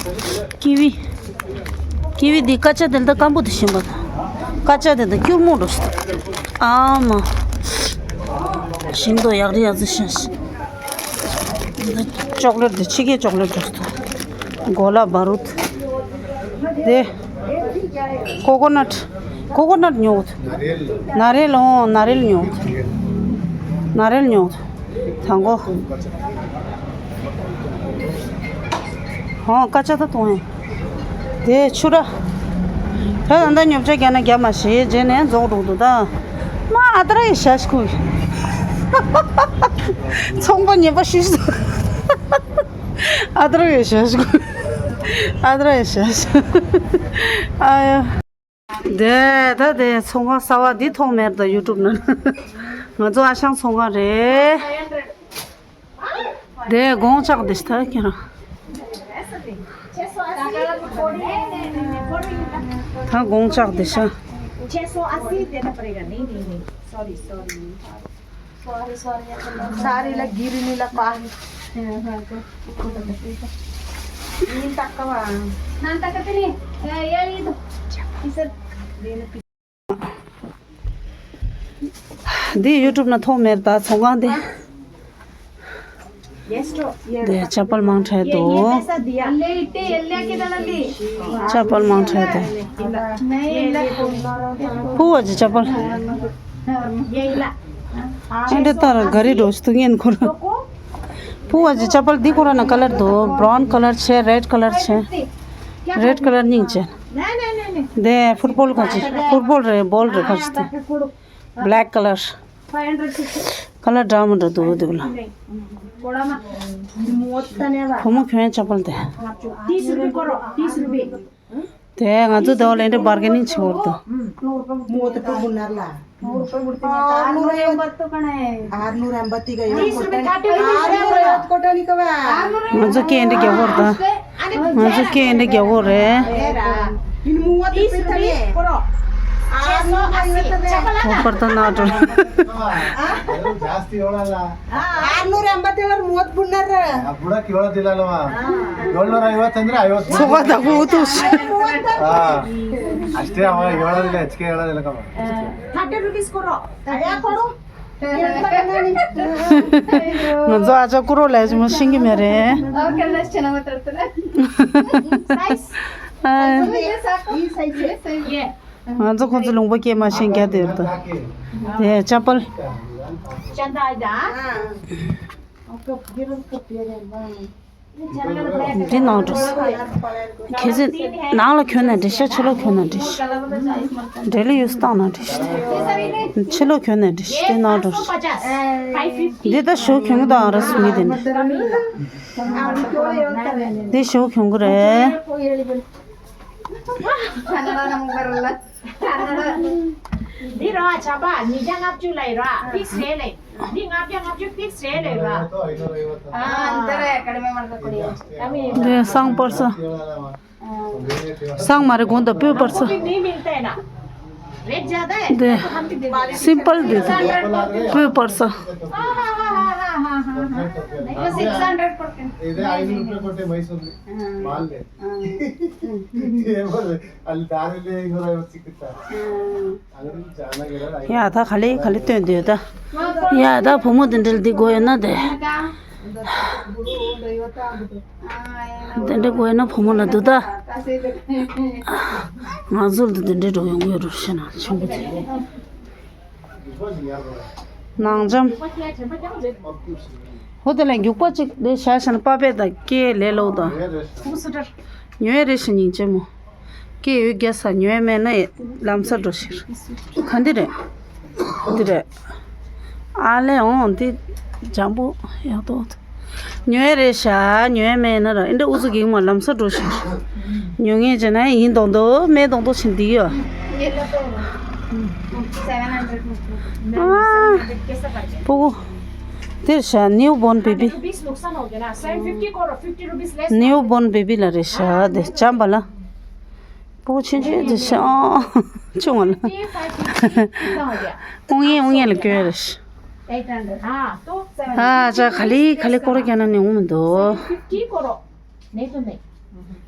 ཀི་ཝི། ཀི་ཝི་འདི་ཀ་ཅ་དེ་འདྲ་སྐམ་པོ་དེ་ཞིམ་པ་དང་། ཀ་ཅ་དེ་འདྲ་སྐྱུར་མོ་འགྲོ་ཞིག་ཨ་མ། ཞིམ་དོ་ཡག་རི་ཡག་ཟི་ཤ་ཤ། འདི་འདྲ་ཅོག་ལེཊ་དེ་ཕྱི་རྒྱལ་ཅོག་ལེཊ་འགྲོ་ཞིག་གོ་ལ་བ་རུད། དེ། ཀོ་ཀོ་ནཊ། ཀོ་ཀོ་ནཊ་ཉོ། ན་རེལ་ལོ་ན་རེལ་ཉོ། ན་རེལ་ཉོ། དང་པོ། ཧོ་ཀ་ཆ་ད་གཏོང་ཡིན། དེ་ཆུ་ར། ད་ད་ད་ཉོ་ཆ་རྒྱ་ན་རྒྱ་མ་ཞེས་རྗེས་ནས་རྫོགས་འགྲོ་འདུག་ད། མ་ཨ་ཏྲ་ཡི་ཞ་ཞི་ཁུ། ཚོང་པ་ཉེས་པ་ཤུ་ཤུ། ཨ་ཏྲ་ཡི་ཞ་ཞི་ཁུ། ཨ་ཏྲ་ཡི་ཞ་ཞི། ཨ་ཡ། དེ་ད་དེ་ཚོང་ཁང་གསར་བ་འདི་མཐོང་མེད་ད་ཡུ་ཊུབ་ནང་། ང་ཚོ་ཨ་ཞང་ཚོང་ཁང་རེད། དེ་དགོང་ལྕགས་དེ་ཤ་ད་ཁྱེད་རང་། ད་དགོང་ལྕགས་དེ་ཤ། छह सौ अस्सी देना पड़ेगा। नहीं, नहीं, नहीं, sorry, sorry. सारी ला गिरी नी ला पा। नीन तक का वहाँ। नान तक तेरी। ये, ये, ये तो। इसे देने पी- འདི་ཡུ་ཊུབ་ནང་མཐོང་མེད་ད་ཚོང་ཁང་དེ། དེ་ཅ་པལ་མང་དྲགས་འདུག་ཅ་པལ་མང་དྲགས་འདུག་ཕུ་བ་ཅི་ཅ་པལ། ཨེ་འདྲ་ལྟར་ག་རེ་འགྲོ་ཞིག་ཏུ་ངན་ཁོ་ར། ཕུ་བ་ཅི་ཅ་པལ་འདི་ཁོ་ར་ན་ཀ་ལར་འདུག་བྷ་རའུན་ཀ་ལར་བྱས། རེད་ཀ་ལར་བྱས། རེད་ཀ་ལར་སྙིང་རྗེ། དེ་ཕུཊ་བོལ་ག་ཅི། ཕུཊ་བོལ་རེད། བོལ་རེད། ག་ཅི་དེ། བྷེ་ལེག་ཀ་ལར། ཁ་ལག་འདྲ་མི་འདྲ་འདུག་འདུག་ལ། བུ་མོ་གྱོན་ཅ་པལ་དེ། དེ་ང་ཚོ་དེ་བ་ལ་འདྲ་བར་གེ་ནིང་བྱེད་འོར་དུ། ང་ཚོ་སྐད་འདི་རྒྱག་འོར་དུ། ང་ཚོ་སྐད་འདི་རྒྱག་འོར་རེད། ཨོ་པར་ད་ན་ཏོ། ཚོ་ག་ད་གོ་ཏོ་ཤི། ང་ཚོ་ཨ་ཅག་ཀུ་རོ་ལས་ཅི་མ་ཤེས་ཀྱི་མེད་རེད། ང་ཚོ་ཁོ་ཚོ་ལུང་པ་སྐད་མ་ཤེས་རྒྱ་དེར་དུ། དེ་ཅ་པལ། འདི་ནང་འགྲོ། ཁྱེད་ཚོས་ནང་ལ་གྱོན་ན་འགྲིག་ཤག་ཕྱི་ལོགས་གྱོན་ན་འགྲིག་ཤག་འབྲེལ་ཡོད་སྟངས་ན་འགྲིག་ཤག་ཕྱི་ལོགས་གྱོན་ན་འགྲིག་ཤག་འདི་ནང་འགྲོ། འདི་ད་ཞོ་གྱོན་གི་དང་ར་སུ་མི་དེ་ནི། འདི་ཞོ་གྱོན་གི་རེད། འདི་ར་བྱ་བ་ཉིས་བརྒྱ་ལྔ་བཅུ་ལ་ཡི་ར་ཕིགས་རེད་ལེ། འདི་ལྔ་བརྒྱ་ལྔ་བཅུ་ཕིགས་རེད་ལེ་ར། འདི་སང་པར་ས། སང་མ་རེ་དགོང་དག་སྤོས་པར་ས། འདི་སིམ་པལ་འདི་དང་སྤོས་པར་ས། ཡ་ད་ག་ལེ་ག་ལེ་སྟོན་འདོད་ད། ཡ་ད་བུ་མོ་དེ་འདྲ་ལ་འདི་དགོས་ཡོད་ན་དེ། དེ་འདྲ་དགོས་ཡོད་ན་བུ་མོ་ལ་འདུག་ད། ང་ཚོར་འདི་དེ་འདྲ་འགྲོ་ཡོང་གི་ཡོད་རུ་ཤེས་ན་ཆུང་པོ་དེ། ནང་འཇམ། ཧོ་དེ་ལ་རྒྱུག་པ་གཅིག་དེ་བྱ་ཞིང་པ་པེ་དང་སྐེ་ལེ་ལོ་དང་། ཉོས་རེ་ཞིང་སྙིང་རྗེ་མོ། སྐེ་འོད་རྒྱ་ས་ཉོས་མེད་ན་ལམ་སང་འགྲོ་ཕྱིར། ག་འདི་རེད། འདི་རེད། ཨ་ལེ་འོང་འདི་འཇམ་པོ་ཡག་ཏོ། ཉོས་རེད་ཤག་ཉོས་མེད་ན་ར་ཨིན་འདྲ་ཨུ་ཚུགས་ཀྱི་མ་ལམ་སང་འགྲོ་ཕྱིར། ཉོ་ངེས་བྱས་ན་ཡིན་མདོག་མདོག་མེད་མདོག་མདོག་བྱེད་འདི་ཡོད། ཨ། སྤུ་གུ། དེར་བཞག་ནིའུ་བོརན་བེ་བི། ནིའུ་བོརན་བེ་བི་ལ་རེད་བཞག་དེ་འཇམ་པ་ལ། སྤུ་གུ་ཆུང་ཆུང་དེ་བཞག་ཨང་། ཆུང་བ་ལ། ཨུང་ཡེ་ཨུང་ཡེ་ལ་སྐྱོན་རེད། ཨ་ཅག་ག་ལེ་ག་ལེ་སྐོར་རྒྱག་ན་ནི་འོང་མི་འདུག་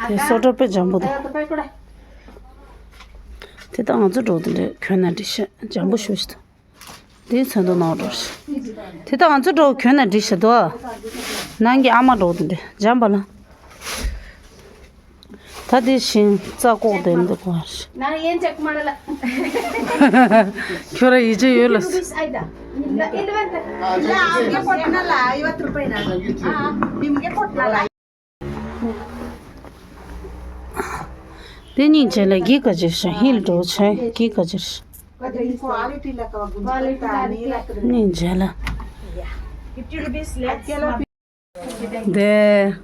དེ་སོ་ཏྲ་དཔེ་འཇམ་པོ་འདུག་དེ་ད་ང་ཚོ་འགྲོ་དེ་འདྲ་གྱོན་ན་འགྲིག་ཤག་འཇམ་པོ་ཞེ་པོ་ཅིག་འདུག་དེའི་ཚོན་མདོག་ནང་འགྲོ་ཤག་དེ་ད་ང་ཚོ་འགྲོ་གྱོན་ན་འགྲིག་ཤག་འདུག་ནང་གི་ཨ་མ་འགྲོ་དེ་འདྲ་འཇམ་པ་ལ། ད་དེ་བཞིན་རྩ་ལྐོག་དེ་འདུག་གོ་ཁྱོད་ར་ཡིད་ཆེས་ཡོད་ལ། དེ་གཉིས་བྱས་ལ་གི་ག་ཅིར་ཤ་ཧིལ་འགྲོ་ཆེ་གི་ག་ཅིར་ཤ། གཉིས་བྱས་ལ། དེ།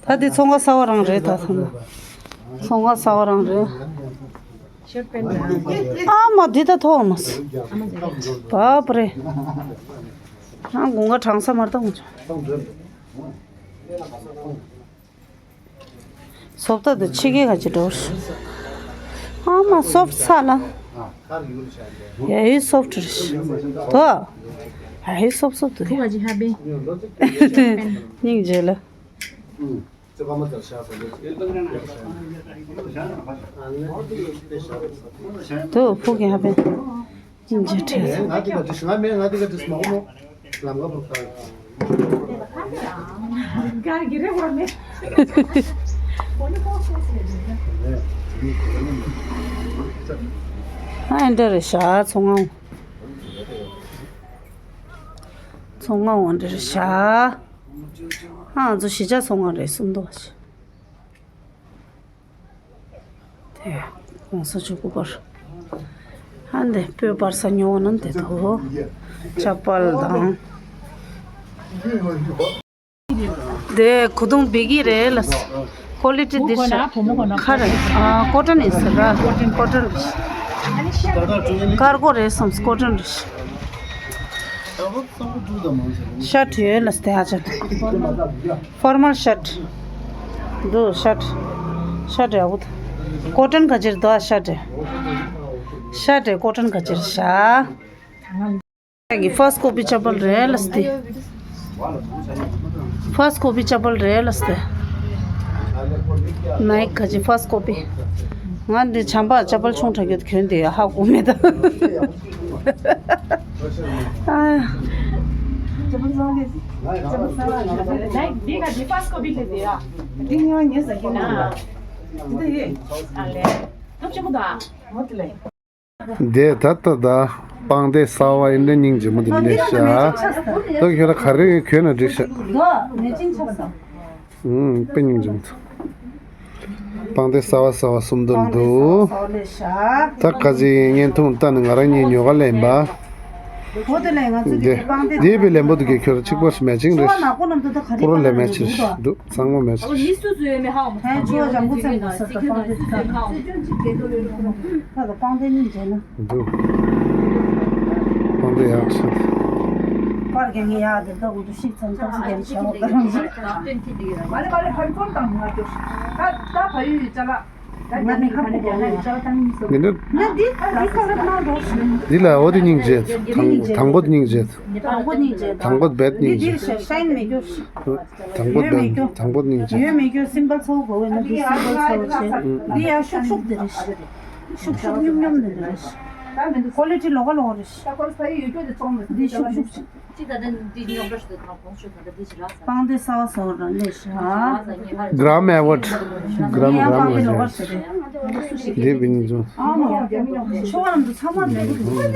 ད་དེ་ཚོང་ཁང་གསར་པ་རང་རེད་ད་ཐོག་མ། ཚོང་ཁང་གསར་པ་རང་རེད། ཨ་མ་འདི་ད་ཐོག་མ། བབ་རེད། ཨ་དགུན་ཁ་གྲང་ས་མར་ད་ངུ་ཆོག་སོབ་ད་དུ་ཕྱི་གའི་ག་ཅི་འགྲོ། ཨ་མ་སོབ་ས་ལ། ཡ་ཡི་སོབ་ཏུ་རེད། དོ། ཡ་ཡི་སོབ་སོབ་ཏུ་རེད། སྙིང་རྗེ་ལ། དོ་ཕུག་གི་ཧ་པན། སྙིང་རྗེ་ཁྲེལ། ཨ་འདྲ་རེད་ཤག་ཚོང་ང་། ཚོང་ང་འོང་འདྲ་རེད་ཤག་ཨ་ང་ཚོ་གཞིས་ཆགས་ཚོང་ང་རེད་གསུམ་མདོ་ཞིག་དེ་༸གོང་ས་མཆོག་སྐུ་པར། ཨ་འདི་སྤོས་པར་ས་ཉོ་ན་འདི་དོ། ཅ་པལ་དང་། དེ་གོས་ཐུང་བི་གི་རེད་ལ། ཀོ་ལི་ཊི་འདི་ཤ། ཁ་རེད། ཨ་ཀོ་ཊོན་ཡིན་ཟེར་ར། ཀོ་ཊོན་རེད། ཀར་གོ་རེད་བསམས། ཀོ་ཊོན་རེད། ཤར་ཊི་ཡོད་ལ་སྟེ་ཧ་ཅང་། ཕོར་མལ་ཤར་ཊི། འདུག་ཤར་ཊི། ཤར་ཊི་ཡག་པོ་འདུག་ཀོ་ཊོན་ག་ཅིར་འདུག་ཤར་ཊི། ཤར་ཊི་ཀོ་ཊོན་ག་ཅིར་ཤག་གི་ཕར་སི་ཀོ་པི་ཅ་པལ་རེད་ལ་སྟེ། ཕར་སི་ཀོ་པི་ཅ་པལ་རེད་ལ་སྟེ། ནའིཀ་ག་ཅིག་ཕར་སི་ཀོ་པི། ང་འདི་བྱམས་པ་ཅ་པལ་ཆུང་དྲགས་ཀྱི་གྱོན་དེ་ཧ་གོ་མེད་ད། ཨ། འདི་ང་འདི་ཕར་སི་ཀོ་པི་དེ་དེ་ཡ། འདི་ངའི་ཉེ་ས་ཀྱི་ན། འདི་ཡེ། ཨ་ལེ། ཐབས་ཆེན་པོ་དང་། འོ་དེ་ལེ། འདས་ད་ལྟ་ད་སྤང་སྡེ་གསར་པ་ཡིན་ན་སྙིང་རྗེ་མོ་དེ་ལས་ཤ། ད་ཁྱོད་ལ་ག་རེ་གྱོན་ན་འགྲིག་ཤག་ཨུམ་དཔེ་སྙིང་རྗེ་མོ་འདུག་སྤང་སྡེ་གསར་པ་གསར་པ་གསུམ་འདུག་འདུག་ད་ག་ཅིག་བརྙན་ཐུང་ལྟ་ནས་ང་རང་གཉིས་ཉོ་ག་ལེན་པ། འོ་དེ་ལས་ང་ཚོ་འདི་དེ་སྤང་སྡེ་འདི་དཔེ་ལེན་པོ་འདུག་གི་ཁྱོད་ལ་གཅིག་པ་མེ་ཆིང་རེད། ཁྱོད་ནག་པོ་རྣམས་ཚོ་ད་ག་རེ་པུ་རོ་ལས་མེ་ཆིང་འདུག་གཙང་མ་མེ་ཆིང་། ཧན་ཆོ་ལྗང་ཁུ་ཚན་གྱི་ས་ད་སྤང་སྡེ་ད་ད་སྤང་སྡེ་གཉིས་མཇལ་ན། འདུག་སྤང་སྡེ་ཡག་ཤོས། པར་རྒྱག་གི་ཡག་དེ་ད་འུ་ཚོ་ཤིག་ཚང་ཐབས་སུ་རྒྱག་བྱ་བ་ག་རང་ཞིག་མ་ལེ་མ་ལེ་ཕར་ཚུར་བཏང་མ་སྐྱོར། ད་ད་ཕ་ཡུལ་ཡི་ཅ་ལག་ང་ནི་ཁ་པོ་གོ་ནས་ཅ་ལག་བཏང་མི་སྲིད། འདི་འདྲ། ང་འདི་ཨ་འདི་ཁ་རབ་ནང་འགྲོ་ཞིག་འདི་ལ་འོ་དེ་སྙིང་རྗེ། དང་དང་པོ་དེ་སྙིང་རྗེ། དང་པོ་སྙིང་རྗེ། དང་པོ་བེད་སྙིང་རྗེ། འདི་འདིར་ཤ་ཤ་ཡིན་མི་སྐྱོར་ཞིག་དང་པོ་ཡོད་མི་བེད་སྐྱོར། དང་པོ་སྙིང་རྗེ། ཡོད་མི་སྐྱོར་སིམ་པལ་ཚ་བོ་གོ་བས་ན་འདི་སིམ་པལ་ཚ་བོ་བྱས། འདི་ཡང་ཤུག་ཤུག་འདི་རེད་ཤག་ཤུག་ཤུག་སྙོམ་སྙོམ་འདི་འདི་རེད་ཤག་ཀོ་ལི་ཊི་ལོག་ག་ལོག་རེད་ཤག་འདི་ཤུག་ཤུག་ཅིག་སྤང་སྡེ་གསར་པ་བཟོ་ར་ལས་ཤག Gram Award། Gram། འདི་ཡང་སྤང་སྡེ་ལོག་རེད་ཤག་འདི་བི་ཉིན་ཙུ། ཨ་མ། ཆུ་བ་འདི་ཚང་མ་འདི་ཁོ་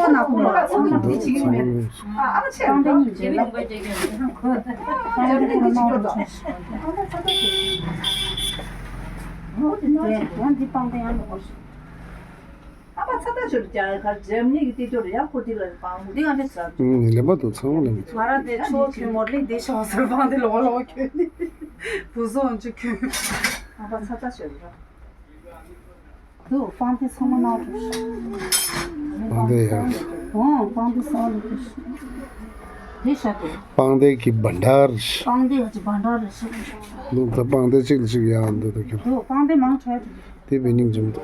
ན་ཁོ་ལ་ཚང་མ་འདི་བྱེད་ཀྱི་མེད། སྤང་སྡེ་གཉིས་བྱེད་ལ། སྤང་སྡེ་ཁོ་ན་ནོར་བྱས་ཤག་འདི་ཡང་འདི་སྤང་སྡེ་ཡང་ལོག་རེད་ཤག་ཨ་ཕ་ཚ་ཐག་ཆོད་ཀྱང་གར་འཇམ་ཉིད་ཀྱི་ཏི་ཏོ་རེ་ཡང་ཁོ་ཏི་ལ་རེ་པང་མོ་འདི་ང་འདྲ་ཟ། ལེན་པ་དང་ཚང་མ་ལེན་པ། ང་རང་དེ་ཆོ་ཁྱོད་མོར་ལི་འདི་ཤོག་ཟེར་པང་དེ་ལོག་ལོག་ཁྱོད་ནི་བུ་བཟོ་འཇུ་ཁྱོད། ཨ་ཕ་ཚ་ཐག་ཆོད་ར། འདུག་པང་དེ་ཚང་མ་ནང་དུ། པང་དེ་ཡང་། ཨོ་པང་དེ་སང་ལ་དུ། དེ་ཤ་དེ། པང་དེ་གི་བྷན་ཌར། པང་དེ་གི་བྷན་ཌར་རེ་ཤ། འདུག་ད་པང་དེ་གཅིག་ལ་གཅིག་ཡང་འདུག་ད་ཁྱོད། འདུག་པང་དེ་མང་དྲགས་འདུག་དེ་བས་སྙིང་རྗེ་མོ་འདུག་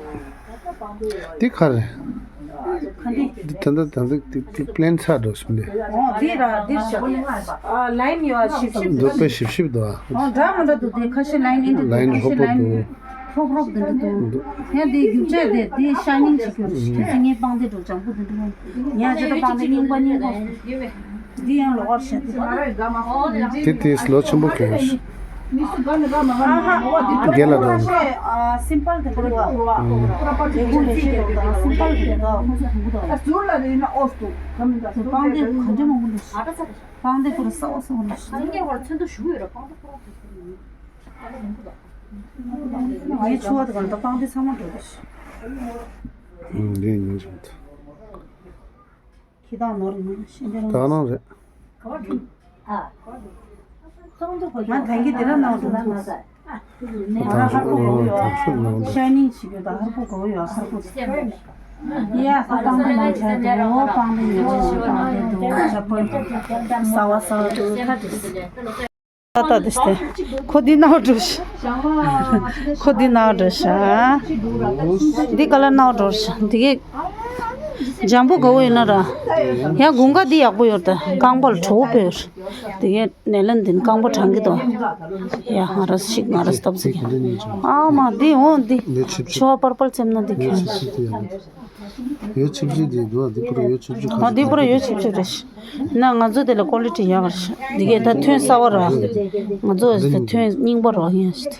དེ་ག་རེད། འདི་ད་ལྟ་ད་ལྟ་དེ་དེ་པི་ལེན་ཚར་འགྲོ་ཞིག་ལས། འོ་འདི་ར་འདིར་ཤོག་ཨ་ལའིན་ཡོད་ཞིབ་ཞིབ་འདུག་དཔེ་ཞིབ་ཞིབ་འདུག་འོ་འདྲ་མི་འདྲ་འདུག་དེ་ཁ་ཤས་ལའིན་ཨིན་འདུག་ལའིན་ཁ་ཤས་ལའིན་ཧོབ་ཧོབ་འདུག་དེ་འདི་རྒྱུ་ཆ་དེ་དེ་ཤ་ཉེན་ཅིག་གྱུར་ཞིག་དེ་ཚེ་ངའི་པང་དེ་འགྲོ་ལྗང་བུ་དེ་འདུག་ངས་ཅི་ད་པང་དེ་རྙིང་པ་རྙིང་པ། འདི་ཡང་ལོག་པར་བཤད་དེ། དེ་དེས་ལོ་ཆེན་པོ་གྱོན་ཞིག་རྒན་ལ་འགྲོ། སིམ་པལ་དེ་འདུག་བ། དེ་ཀུན་ལས་བཤད་འདུག་ད་སིམ་པལ་དེ་འདུག་ཁོ་ཚོ་འདུག་ད། དེ་པང་དེ་ག་འདྲ་མང་པོ་འདུག་པང་དེ་ཁོ་ར་གསར་པ་གསར་པ་འདུག་ངའི་ཆུ་བ་དེ་ག་འདྲ་པང་དེ་ཚང་མ་འགྲོ་གི་ཞིག་འདི་ཡིན་ཞིག་ཁྱི་དང་ནོར་ཡིན་ཤེས་འདི་ད་ནང་རེད། ང་ད་གི་དེ་ར་ནང་དུ་ཐུག་ང་ཧར་པོ་གོ་ཡོད། ཤའི་ནིང་བྱེད་རྒྱུ་དང་ཧར་པོ་གོ་ཡོད། ཧར་པོ་ཡ་ཧ་པང་དེ་མང་ཆེ་དེ་འོ་པང་དེ་ཉོ་ཆེ་པང་དེ་འདུག་ཇ་པོ་ས་བ་ས་བ་འདུག་ཁ་དེ། ད་ལྟ་དེ་སྟེ། ཁོ་འདི་ནང་འགྲོ་ཤག་ཁོ་འདི་ནང་འགྲོ་ཤག་འདི་ག་ལ་ནང་འགྲོ་ཤག་འདི་གས། འཇམ་པོ་དགའ་བོ་ཡིན་ན་ར། ཡང་དགུན་ཁ་འདི་ཡག་པོ་ཡོད་ད། རྐང་པ་ལ་བྲོ་བོ་ཡོད། དེ་གའི་ནས་ལན་འདིན་རྐང་པ་གྲང་གི་དོ། ཡ་ང་ར་ཞིག་ང་ར་སྟབས་ཟིག་ཨ་མ་འདི་འོ་འདི་ཆུ་བ་པར་པར་ཙེམ་ན་འདི་ཁྱོད། ཡོ་ཆིབ་ཆིབ་དེ་འདུག་འདི་པུ་ར་ཡོ་ཆིབ་ཆིབ་ཨ་འདི་པུ་ར་ཡོ་ཆིབ་ཆིབ་རེད། ན་ང་ཚོ་དེ་ལ་ཀོ་ལི་ཊི་ཡག་རེད་ཤག་འདི་གའི་ད་ཐོན་གསར་བ་ར། ང་ཚོ་དེ་ཐོན་རྙིང་པ་ར་ཡིན་ཤག་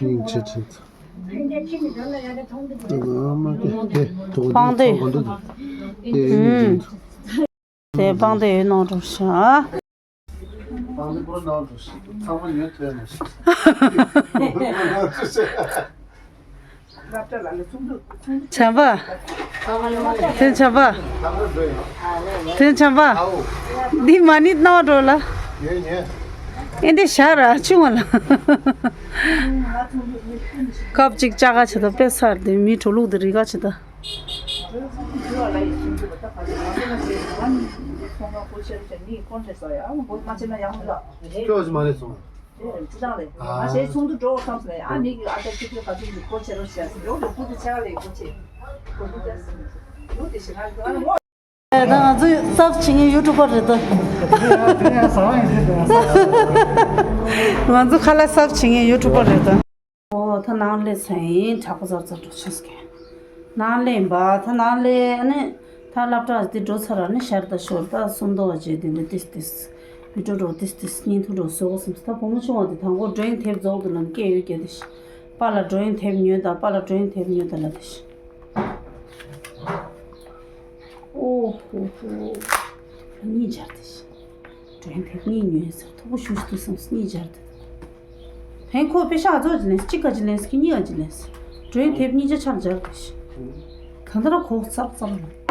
སྤང་སྟེ། དེ་སྤང་སྟེ་ཡོད་ནོ་འགྲོ་ཤག་བྱམས་པ། དེ་བྱམས་པ། དེ་བྱམས་པ། འདི་མ་ཎི་གནང་འགྲོ་ལ། ཨེ་འདི་ཞག་ར་ཆུང་བ་ལ། ཀབ་ཅིག་ཅག་ག་ཆེ་ད་དཔེ་སར་དེ་མི་གྲོ་ལུག་དེ་རི་ག་ཆེ་ད། ཁྱོད་ཀྱི་མ་རེད་སོང་། ཨ། ད་ང་ཚོའི་སབ་བྱེད་མཁན་ཡུ་ཊུབ་པར་རེད་ད། ང་ཚོ་ཁ་ལག་སབ་བྱེད་མཁན་ཡུ་ཊུབ་པར་རེད་ད། ཨོ་ད་ནང་སླེབས་ཚར་ཡིན། དྲག་པོ་ཙར་ཙར་འགྲོ་ཆགས་ཀྱི། ནང་སླེབས་པ་ད་ནང་སླེབས་ཨ་ནི། ད་སློབ་གྲྭ་འདི་འགྲོ་ཚར་ཨ་ནི་ཤར་ད་ཤོར་ད་སུམ་མདོ་བ་བྱས་དེ་འདྲ་ཏིས་ཏིས། མི་འགྲོ་འགྲོ་ཏིས་ཏིས་བརྙན་ཐུང་འགྲོ་བཟོ་གོ་སམ་སོང་། ད་བུ་མོ་ཆུང་བ་དེ་དང་པོ་ཌོ་ཡིང་ཊེབ་རྫོགས་འདུག་ལབ་སྐད་ཡོད་རྒྱ་དེ་ཤི། པཱ་ལགས་ཌོ་ཡིང་ཊེབ་ཉོས་ད། པཱ་ལགས་ཌོ་ཡིང་ཊེབ་ཉོས་ད་ལབ་དེ་ཤི། ཨོ་ཧོ་ཧོ། གཉིས་སྦྱར་དེ་ཤི། ཌོ་ཡིང་ཊེབ་གཉིས་ཉོས་ཟེར། མཐོ་པོ་ཞུ་ཞུ་དུ་སམ་སོང་གཉིས་སྦྱར་དེ། ཧན་ཁོ་པེ་ཤ་ཨ་ཙོ་ཅི་ལེན་སི་གཅིག་ག་ཅི་ལེན་སི་གཉིས་ག་ཅི་ལེན་སི། ཌོ་ཡིང་ཊེབ་གཉིས་ཆ་ཆར་སྦྱར་དེ་ཤི། གང་ལྟར་ཁོ་ཙག་ཙག་ལ།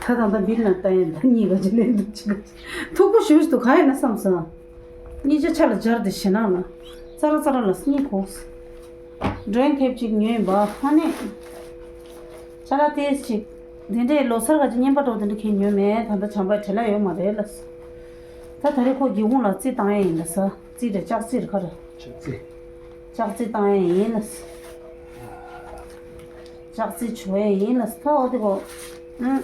ད་ད་ད་བིལ་ན་ལྟ་ཡན་ད་གཉིས་ག་ཅི་ལེན་འདུག་གཅིག་ག་ཅི། མཐོ་པོ་ཞུ་ཞུ་དུ་ག་ཡིན་ན་སམ་སོང་། གཉིས་ཆ་ཆ་ལ་སྦྱར་དེ་ཤི་ནང་ལ། ཙ་ར་ཙ་ར་ལ་སྙིང་ཁོག་ཌོ་ཡིང་ཊེབ་ཅིག་ཉོས་ཡིན་པ་ཧ་ནི། ཅ་ལག་ཏེས་ཅིག་དེ་འདྲའི་ལོ་སར་ག་ཅིག་རྔན་པ་འགྲོ་དེ་འདྲ་ཁྱེད་ཉོས་མེད། ད་ལྟ་བྱམས་པའི་བྲེལ་ལ་ཡོད་མ་རེད་ལ། ད་ད་རེས་ཁོ་སྒེའུ་ཁུང་ལ་རྩི་བཏང་ཡ་ཡིན་ལ་ས། རྩི་རེད་ལྕགས་རྩི་རེད་ཁ་རེད། ལྕགས་རྩི། ལྕགས་རྩི་བཏང་ཡ་ཡིན་ལ་ས། ལྕགས་རྩི་བྱུག་ཡ་ཡིན་ལ་ས། ད་འོ་དེ་གོ། ཨུ།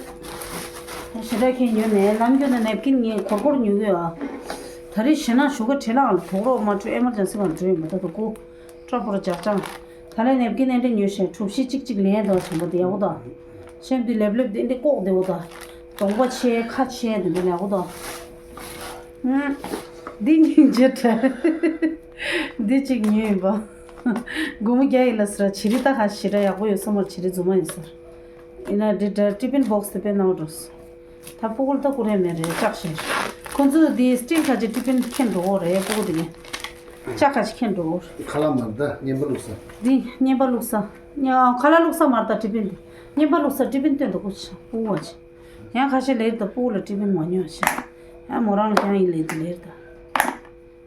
ཞེ་དྲག་ཁྱེད་ཉོས་མེད། ལམ་རྒྱུད་ན་ནེབ་ཀིན་ངས་གོར་གོར་ཉོས་གི་ཨ། ད་རེས་ཞེ་ན་ཞོགས་ཀ་བྲེལ་ལག་ལ་དོག་རོགས་མ་འཕྲོད་ཨེ་མར་ཇན་སི་གང་འགྲོ་ཡིན་པ་ད་དོ་གོ། ཀྲ་པོ་ར་ཇག་ཅང་། ད་ལན་ནེབ་ཀིན་ཨེ་འདྲ་ཉོས་ཤེ་གྲུ་བཞི་གཅིག་གཅིག་ལེན་དང་བྱམས་པ་དེ་ཡག་པོ་དང་། ཤེམ་དེ་ལེབ་ལེབ་དེ་འདི་ལྐོག་བདེ་བོ་དང་། གདོང་པ་ཆེ་ཁ་ཆེ་དེ་འདི་ཡག་པོ་དང་། ཨུམ། འདི་སྙིང་རྗེ་དྲན། འདི་གཅིག་ཉོས་ཡིན་པ། སྒོར་མོ་བརྒྱ་ཡིན་ལ་ཟེར་བྱི་རི་ད་ཧ་ཞེ་དྲག་ཡག་པོ་ཡོད་ས་མ་རེད། བྱི་རི་རྫུན་མ་ཡིན་ཟེར། ཡིན་ན་འདི་འདྲ་ཊི་ཕིན་བོག་སི་དེ་དཔེ་ནང་འགྲོ། ད་སྤུ་གུ་ལ་ད་ཀུ་རེ་མེད་རེད་ལྕགས་ཤེར། ཁོ་ཚོས་འདི་སི་ཊིལ་ཁ་ཅིག་ཊི་ཕིན་ཁྱེར་འགྲོ་གོ་རེད་སྤུ་གུ་དེ་གས། ལྕགས་ཁ་ཅིག་ཁྱེར་འགྲོ་གོ། ཁ་ལག་མ་འདི་རྔན་པ་བླུགས་ས། འདི་རྔན་པ་བླུགས་ས། ཉ་ཁ་ལག་བླུགས་ས་མ་རེད་ད་ཊི་ཕིན་འདི། རྔན་པ་བླུགས་ས་ཊི་ཕིན་སྟོན་འགྲོ་གོ་ཆ་སྤུ་གུ་བ་ཆ། ཡང་ཁ་ཤས་ལེར་ད་སྤུ་གུ་ལ་ཊི་ཕིན་མ་ཉོ་ཆ། ཡང་མོ་རང་ལ་ཀྱང་ཡིན་ལེ་འདི་ལེར་ད།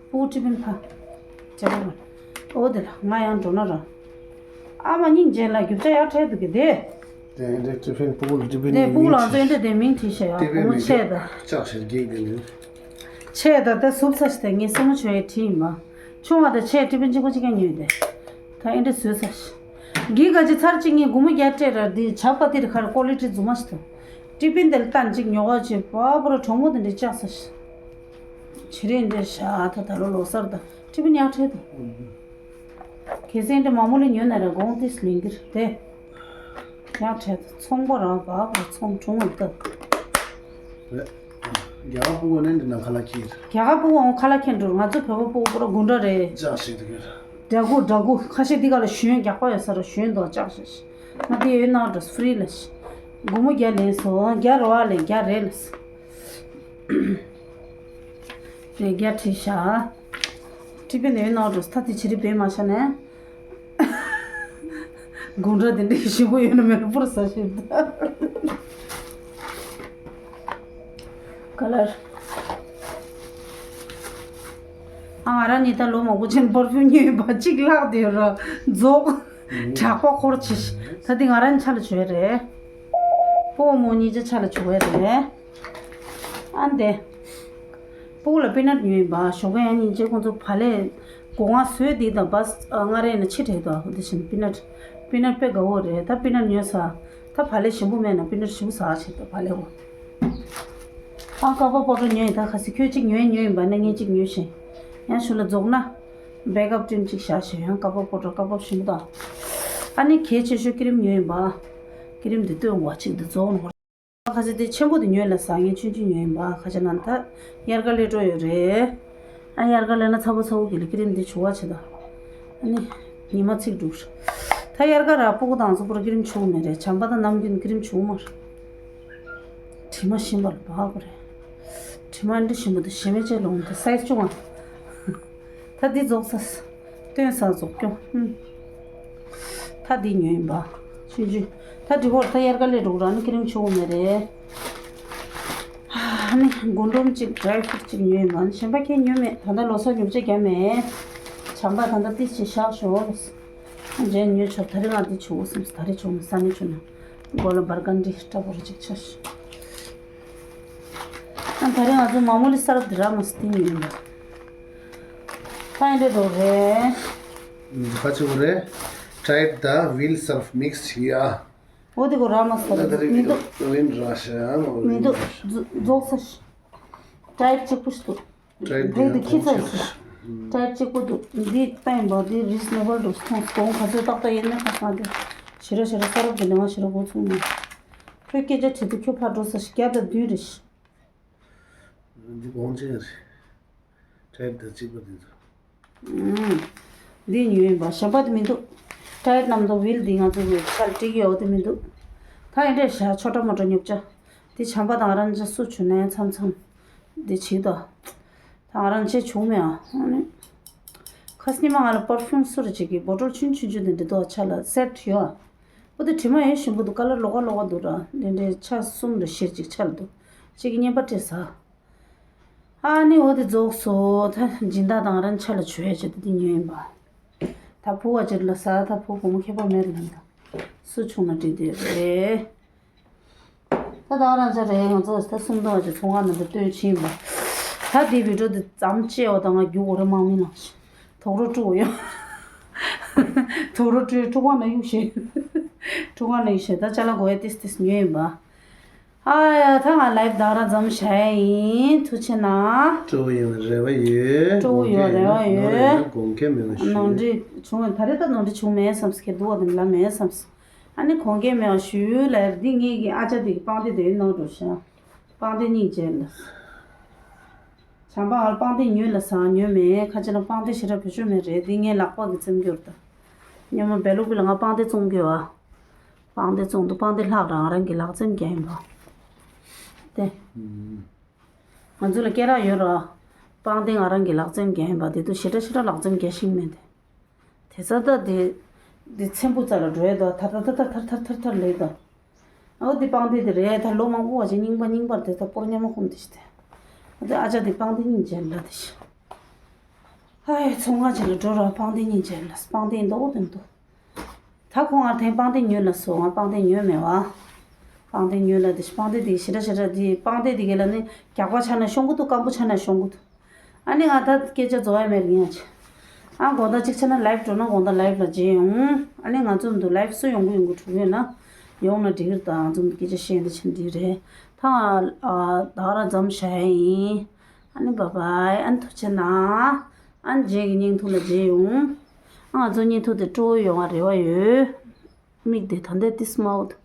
སྤུ་གུ་ཊི་ཕིན་ཕ། ཇ་པ་མ། ཨོ་དེ་ལ་ང་ཡང་འགྲོ་ན་ར། ཨ་མ་སྙིང་རྗེ་ལ་རྒྱུ་ཆ་ཡག་འཕྲད་འདུག་གི་དེ། དེ་འདྲའི་ཊི་ཕིན་སྤུ་གུ་ལ་ཊི་ཕིན་ད་ནི་སྤུ་གུ་ལ་ང་ཚོ་ཨེ་འདྲ་དེ་མིང་བྲིས་ཤག་ཡ་ཊི་ཕིན་སྒོར་མོ་མིང་ཆེ་ད། ལྕགས་ཤེར་འགྱིག་དེ་ནི། ཆེ་ད་ད་སུབ་ས་ཞིག་ད་ངས་སེམས་མ་བྱུང་ཡ་བྲིས་ཡིན་པ། ཆུང་བ་ད་ཆེ་ཊི་ཕིན་གཅིག་པོ་གཅིག་ཀྱང་ཉོས་ཏེ། ད་ཨེ་འདྲ་བཟོས་ས་ཞིག་འགྱིག་ག་ཅི་ཚར་གཅིག་ངས་སྒོར་མོ་བརྒྱ་སྤྲད་ར་འདི་ཇག་པ་དེ་རི་ཁར་ཀོ་ལི་ཊི་རྫུན་མ་ཞིག་ད། ཊི་ཕིན་དེ་ལ་ལྟ་གཅིག་ཉོ་ག་ཅིག་པ་པོ་ར་གྲོགས་མོ་དེ་འདྲ་ལྕགས་ས་ཞིག་བྱི་རིལ་འདྲ་ཤ་ད་ད་ལོ་ལོ་གསར་ད་ཊི་ཕིན་ཡག་འཕྲད་ད། གལ་སྲིད་འདྲ་མ་མོ་ལ་ཉོས་ན་ར་དགོང་ཏིས་ལེན་གྱི་རེད་དེ། ཡག་འཕྲད་ད་ཚོང་པ་ར་བ་བ་ཚོང་གྲོང་བ་ལྟ། རེད། རྒྱ་གར་སྤུ་གུ་ནི་འདི་ན་ཁ་ལག་ཁྱེར། རྒྱ་གར་སྤུ་གུ་འོང་ཁ་ལག་ཁྱེར་འགྲོ། ང་ཚོ་བོད་པ་སྤུ་གུ་པུ་ར་དགུ་འདྲ་རེད། ལྕགས་ཤིག་འདུག་གི། འདྲ་གུ་འདྲ་གུ་ཁ་ཤས་འདི་ག་ལ་ཞོན་རྒྱག་པ་ཡོད་ས་ར་ཞོན་དོ་ལྕགས་ཤིག་ང་དེ་ཡོད་ན་འགྲོ་ཧྥི་རི་ལ་ཤི། སྒོར་མོ་བརྒྱ་ལེན་སོང་བརྒྱ་རེ་བ་ལེན་བརྒྱ་རེ་ལ་སི། རེ་བརྒྱ་བྲིས་ཤག་ཊི་ཕིན་ནས་ཡོད་ན་འགྲོ་ད་དེ་བྱི་རིལ་བེད་མ་ཤ་ནས། དགུང་གྲངས་དེ་འདྲའི་ཞིམ་པོ་ཡོད་ན་མེད་ན་པུར་ཟ་ཞིག་ད། ཀ་ལར། ཨ་ང་རང་ཉིད་ད་ལོ་མང་པོ་ཕྱིན་པར་ཕིའུམ་ཉོས་པ་གཅིག་བརླག་དེ་ར་རྫོགས། དྲག་པོ་འཁོར་ཆེ་ཤི། ད་འདི་ང་རང་ཆ་ལ་བྱོས་རེད། སྤོ་མོ་གཉིས་ཆ་ཆ་ལ་བྱོས་རེད། ཨ་འདི། སྤུ་གུ་ལ་པི་ནཊ་ཉོས་ཡིན་པ་ཞོགས་ཀ་ཡང་སྙིང་རྗེ་ཁོང་ཚོ་བག་ལེབ་སྒོ་ང་བཟོས་འདི་དང་བ་ས་ང་རེ་ན་ཕྱི་དྲེག་དོ་འདི་བཞིན་པི་ནཊ། པི་ནཊ་དཔེ་དགའ་བོ་རེད་ད་པི་ནཊ་ཉོས་ས། ད་བག་ལེབ་ཞིམ་པོ་མེད་ན་པི་ནཊ་ཞིམ་པོ་ཟ་བྱེད་ད་བག་ལེབ་བོ། ཨ་ཀ་པ་པོ་ཊར་ཉོས་ཡིན། ད་ཁ་སི་ཁྱོད་གཅིག་ཉོས་ཉོས་ཡིན་པ་ན་ངས་གཅིག་ཉོས་ཤིང་། ཡང་ཞུ་ལ་རྫོགས་ན་བེག་ཨབ་ཊིན་གཅིག་བཞག་ཤིང་ཡང་ཀ་པ་པོ་ཊར་ཀ་པ་ཞིམ་པོ་དང་། ཨ་ནི་གལ་ཆེ་ཤོས་ཀི་རིམ་ཉོས་ཡིན་པ། ཀི་རིམ་འདི་སྟོན་དགོས་གཅིག་འདི་རྫོགས་ནོ། ཁ་ཆེ་དེ་ཆེན་པོ་དེ་ཉོས་ལ་ཟ་ངས་ཆུང་ཆུང་ཉོས་ཡིན་པ་ཁ་ཆེ་ན་ད་དབྱར་ཁ་སླེབས་འགྲོ་ཡོད་རེད། ཨ་དབྱར་ཁ་སླེབས་ན་ཚ་པོ་ཚ་པོ་གི་ལ་ཀི་རིམ་དེ་བྱུག་པ་བྱེད་ད། ཨ་ནི་ཉི་མ་ཚིག་འགྲུབ། ད་དབྱར་ཁ་ར་སྤུ་གུ་དང་ཚོ་པོར་ཀི་རིམ་བྱུག་མེད་རེད། བྱམས་པ་དང་ནམ་རྒྱུན་ཀི་རིམ་བྱུག་མར། དྲི་མ་ཞིམ་པ་ལ་བག་གོ་རེད། དྲི་མ་འདི་ཞིམ་པོ་དེ་ཞེ་མེད་ཅེས་ལོང་དེ་སའི་ཅུང་ཨ། ད་འདི་རྫོགས་ས། སྟོན་ས་རྫོགས་སྐྱོ། ཧུམ། ད་འདི་ཉོས་ཡིན་པ། ཆུང་ཆུང་། ད་འདི་བོར་ད་དབྱར་ཁ་སླེབས་འགྲོ་ར་ནི་ཀི་རིམ་ཆུང་མེད་རེད། ཨ་ནི་དགུན་འབྲོམ་གཅིག་ཌ་རའི་ཕུ་རུཊ་གཅིག་ཉོས་ཡིན་པ། ནི་གཞན་པ་ཁྱེད་ཉོས་མེད། ད་ལྟ་ལོ་གསར་ཉོ་ཆ་རྒྱབ་མེད། བྱམས་པ་ད་ལྟ་ཏིས་ཆེ་ཤག་ཞོག་རྗེས་ཉོས་ཆོག་ད་རེས་ང་འདི་ཆུ་བོ་སིམ་ད་རེས་ཆུ་བོ་ས་ནི་ཆུ་ན། མགོ་ལ་བར་གན་འདི་སྐྲ་བོར་གཅིག་ཆ་ཤག་ཨ་ད་རེས་ང་ཚོ་མ་མོ་ལི་ས་རབ་འདི་ར་མ་སི་ཏི་ཉོས་ཡིན་པ། ད་ཡིན་འདྲ་འགྲོ་རེད། ཁ་ཆེ་བོ་རེད། Tide དང་ཝིལ་སརཕ་མིག་སི་ཡ། འོ་དེ་གོ་ར་མ་སི་ཏི་མི་འདུག་ཝིན་ར་ཤ་ཡ་མ་མི་འདུག་རྫོགས་ས། Tide གཅིག་པུ་ཞིག་འདུག Tide འདི་ཁྱི་ཚོ་ཞིག Tide གཅིག་པུ་འདུག་འདི་ད་ཡིན་པ་འདི་རི་སི་ནེ་བལ་འདུག་མཐོང་གོང་ཁ་ཚོད་ཏག་ཏག་ཡིན་ན་ཁ་སང་དེ་ཞེ་ར་ཞེ་ར་ས་རབ་དེ་ནས་ང་ཞེ་ར་འགོ་ཚུགས་མ། ཁྱོད་སྐད་ཆ་དྲིས་དུས་ཁྱོད་ཕར་འགྲོ་ས་ཞིག་བརྒྱ་དང་བདུན་རེད་ཤག་འདི་གོང་ཆེན་རེད། Tide དང་གཅིག་པ་འདི་ཚོ། ཨུམ། འདི་ཉོས་ཡིན་པ་གཞན་པ་དེ་མི་འདུག Tide རྣམས་དང་ཝིལ་འདི་ང་ཚོ་གི་ཁ་ལ་སྤྲད་ཀྱི་ཡོད་དེ་མི་འདུག་ད་ཡིན་འདྲ་ཤག་ཆོ་འདྲ་མོ་འདྲ་ཉོ་ཆ། འདི་བྱམས་པ་དང་རང་ཅག་སུ་བྱུང་ནའི་མཚམས་མཚམས་འདི་བྱེད་དོ། ད་ང་རང་ཆེ་བྱུང་མེད་ཨ། ཨ་ནི། ཁ་སང་ཉི་མ་ང་ལ་པར་ཕིའུམ་སུ་རེ་ཅིག་གི་བོ་ཊལ་ཆུང་ཆུང་ཆུང་དེ་འདྲ་འདུག་ཆ་ལ་སེ་ཊི་ཡོད་ཨ། འོ་དེ་དྲི་མ་ཡོད་ཞིམ་པོ་འདུག་ཀ་ལར་ལོགས་ཀ་ལོགས་ཀ་འདུག་ར་འདི་འདྲའི་ཆ་གསུམ་རེ་བཞི་ཅིག་ཆ་ལ་འདུག་གཅིག་གི་བརྙན་པར་སྤྲད་ཟ། ཨ་ནི་འོ་དེ་རྫོགས་སོ། ད་སྦྱིན་བདག་དང་རང་ཆ་ལ་བྱོས་ཡ་བྱེད་དེ་འདི་ཉོས་ཡིན་པ། ད་བུ་བ་ཅིག་ལ་ཟ་ད་བུ་བུ་མོ་ཁྱད་པར་མེད་ལ་ད། སུ་བྱུང་ན་འགྲིག་དེ་རེད། ད་ད་རང་ཆ་རེད་ང་ཚོ་ད་སུམ་མདོ་བ་ཅིག་ཚོང་ཁང་ནང་དུ་སྟོན་ཕྱིན་པ། ད་དེ་བི་ཌིའོ་དེ་ཙམ་བཅད་པ་ད་ང་རྒྱུག་འོ་རེ་མང་མི་ནང་ཞིག་དོག་རོ་དཀྲུག་ཡོད། དོག་རོ་དཀྲུག་ཁྲུ་གང་ན་གཡུག་ཤེས། ཁྲུ་གང་ན་གཡུག་ཤེས་ད་ཅ་ལག་གོ་ཡ་ཏིས་ཏིས་ཉོས་ཡིན་པ། ཨ་ཡ་ད་ང་ལའིབ་དག་ར་ཙམ་བྱ་ཡ་ཡིན། ཐུགས་ཆེ་གནང་། སྤྲོ་བོ་ཡོང་རེ་བ་ཡོད། སྤྲོ་བོ་ཡོང་རེ་བ་ཡོད། དགོངས་འགལ་མེད་པ་ཞུ། ནོར་འཁྲུལ་བྱུང་བ་ད་རེས་ད་ནོར་འཁྲུལ་བྱུང་མེད་བསམ་སྐྱེ་འདུག་བ་དེ་ལ་མེད་བསམ། ཨ་ནི་དགོངས་འགལ་མེད་པ་ཞུ་ལ་འདི་ངེད་ཀྱི་ཨ་ཅག་དེ་གི་པང་གདན་དེ་ནང་འགྲོ་ཤག་པང་གདན་སྙིང་རྗེ་ལ། བྱམས་པ་ང་ལ་པང་གདན་ཉོས་ལ་ཟ་ཉོས་མེད་ཁ་ཆེ་ལ་པང་གདན་ཞེ་དྲག་བེད་སྤྱོད་མེད་རེད་འདི་ངའི་ལག་པ་གི་རྩེད་འགྱུར་ད། སྙམ་མ་བེ་ལུག་པི་ལ་ང་པང་གདན་བཙོང་དགོས་བ། པང་གདན་བཙོང་དུ་པང་གདན་ལྷག་རང་རང་གི་ལག་རྩེད་རྒྱག་ཡིན་པ། དེ། ང་ཚོ་ལ་སྐད་གྲགས་ཡོད་ར། པང་གདན་ང་རང་གི་ལག་རྩེད་རྒྱག་ཡིན་པ་དེ་དུ་ཞེ་དྲག་ཞེ་དྲག་ལག་རྩེད་རྒྱག་ཤེས་མེད་དེ། དེ་ཚ་ད་དེ། དེ་ཚེམ་བུ་རྩ་ལ་འགྲོ་ཡས་དོ་ཐར་ཐར་ཐར་ཐར་ཐར་ཐར་ཐར་ལེ་དོ། ཨོ་དེ་པང་གདན་དེ་རེད་ད་ལོ་མང་པོ་བ་ཅིག་རྙིང་པ་རྙིང་པར་དེ་ད་སྤོར་ཉམས་མ་ཁུམ་དེ་ཞིག་དེ། ཨོ་དེ་ཨ་ཅག་དེ་པང་གདན་སྙིང་རྗེ་ལ་དེ་ཞིག་ཧ་ཡ་ཚོང་ཁང་ཅིག་ལ་འགྲོ་ར་པང་གདན་སྙིང་རྗེ་ལ་པང་གདན་འདོག་དེ་འདུག་ད་ཁོང་ང་ཐེངས་པང་གདན་ཉོས་ལ་སོང་ང་པང་གདན་ཉོས་མེད་བ། པང་གདན་ཉོས་ལ་དེ་ཞིག་པང་གདན་དེ་ཞེ་དྲག་ཞེ་དྲག་དེ་པང་གདན་དེ་ག་ལ་ནི་རྒྱག་པ་ཆགས་ན་ཤོང་གི་འདུག་སྐམ་པོ་ཆགས་ན་ཤོང་གི་འདུག་ཨ་ནི་ང་ད་སྐད་ཆ་རྫོགས་ཡ་མེད་ཡིན་ཡ་ཆེ། ཨ་དགོང་དག་གཅིག་ཆ་ན་ལའིབ་འགྲོ་ན་དགོང་དག་ལའིབ་ལ་མཇལ་ཡོང་། ཨ་ནི་ང་ཚོ་འདུག་ལའིབ་སུ་ཡོང་གི་ཡོང་གི་འགྲོ་གི་ཡོད་ན་ཡོང་ན་འགྲིག་གི་རེད་ད་ང་ཚོ་འདུག་སྐད་ཆ་བཤད་འདི་ཆེན་འགྲིག་རེད་ད་ང་ཨ་ད་ག་རང་མཚམས་བཞག་ཡ་ཡིན། ཨ་ནི་བཱའི་བཱའི་ཨ་ནི་ཐུགས་རྗེ་གནང་། ཨ་ནི་རྗེས་ཀྱི་བརྙན་ཐུང་ལ་མཇལ་ཡོང་། ཨ་ང་ཚོ་བརྙན་ཐུང་དེ་སྤྲོ་བོ་ཡོང་བ་རེ་བ་ཡོད། མིག་དེ་ད་ལྟ་ཏིས་མའོ་འདུག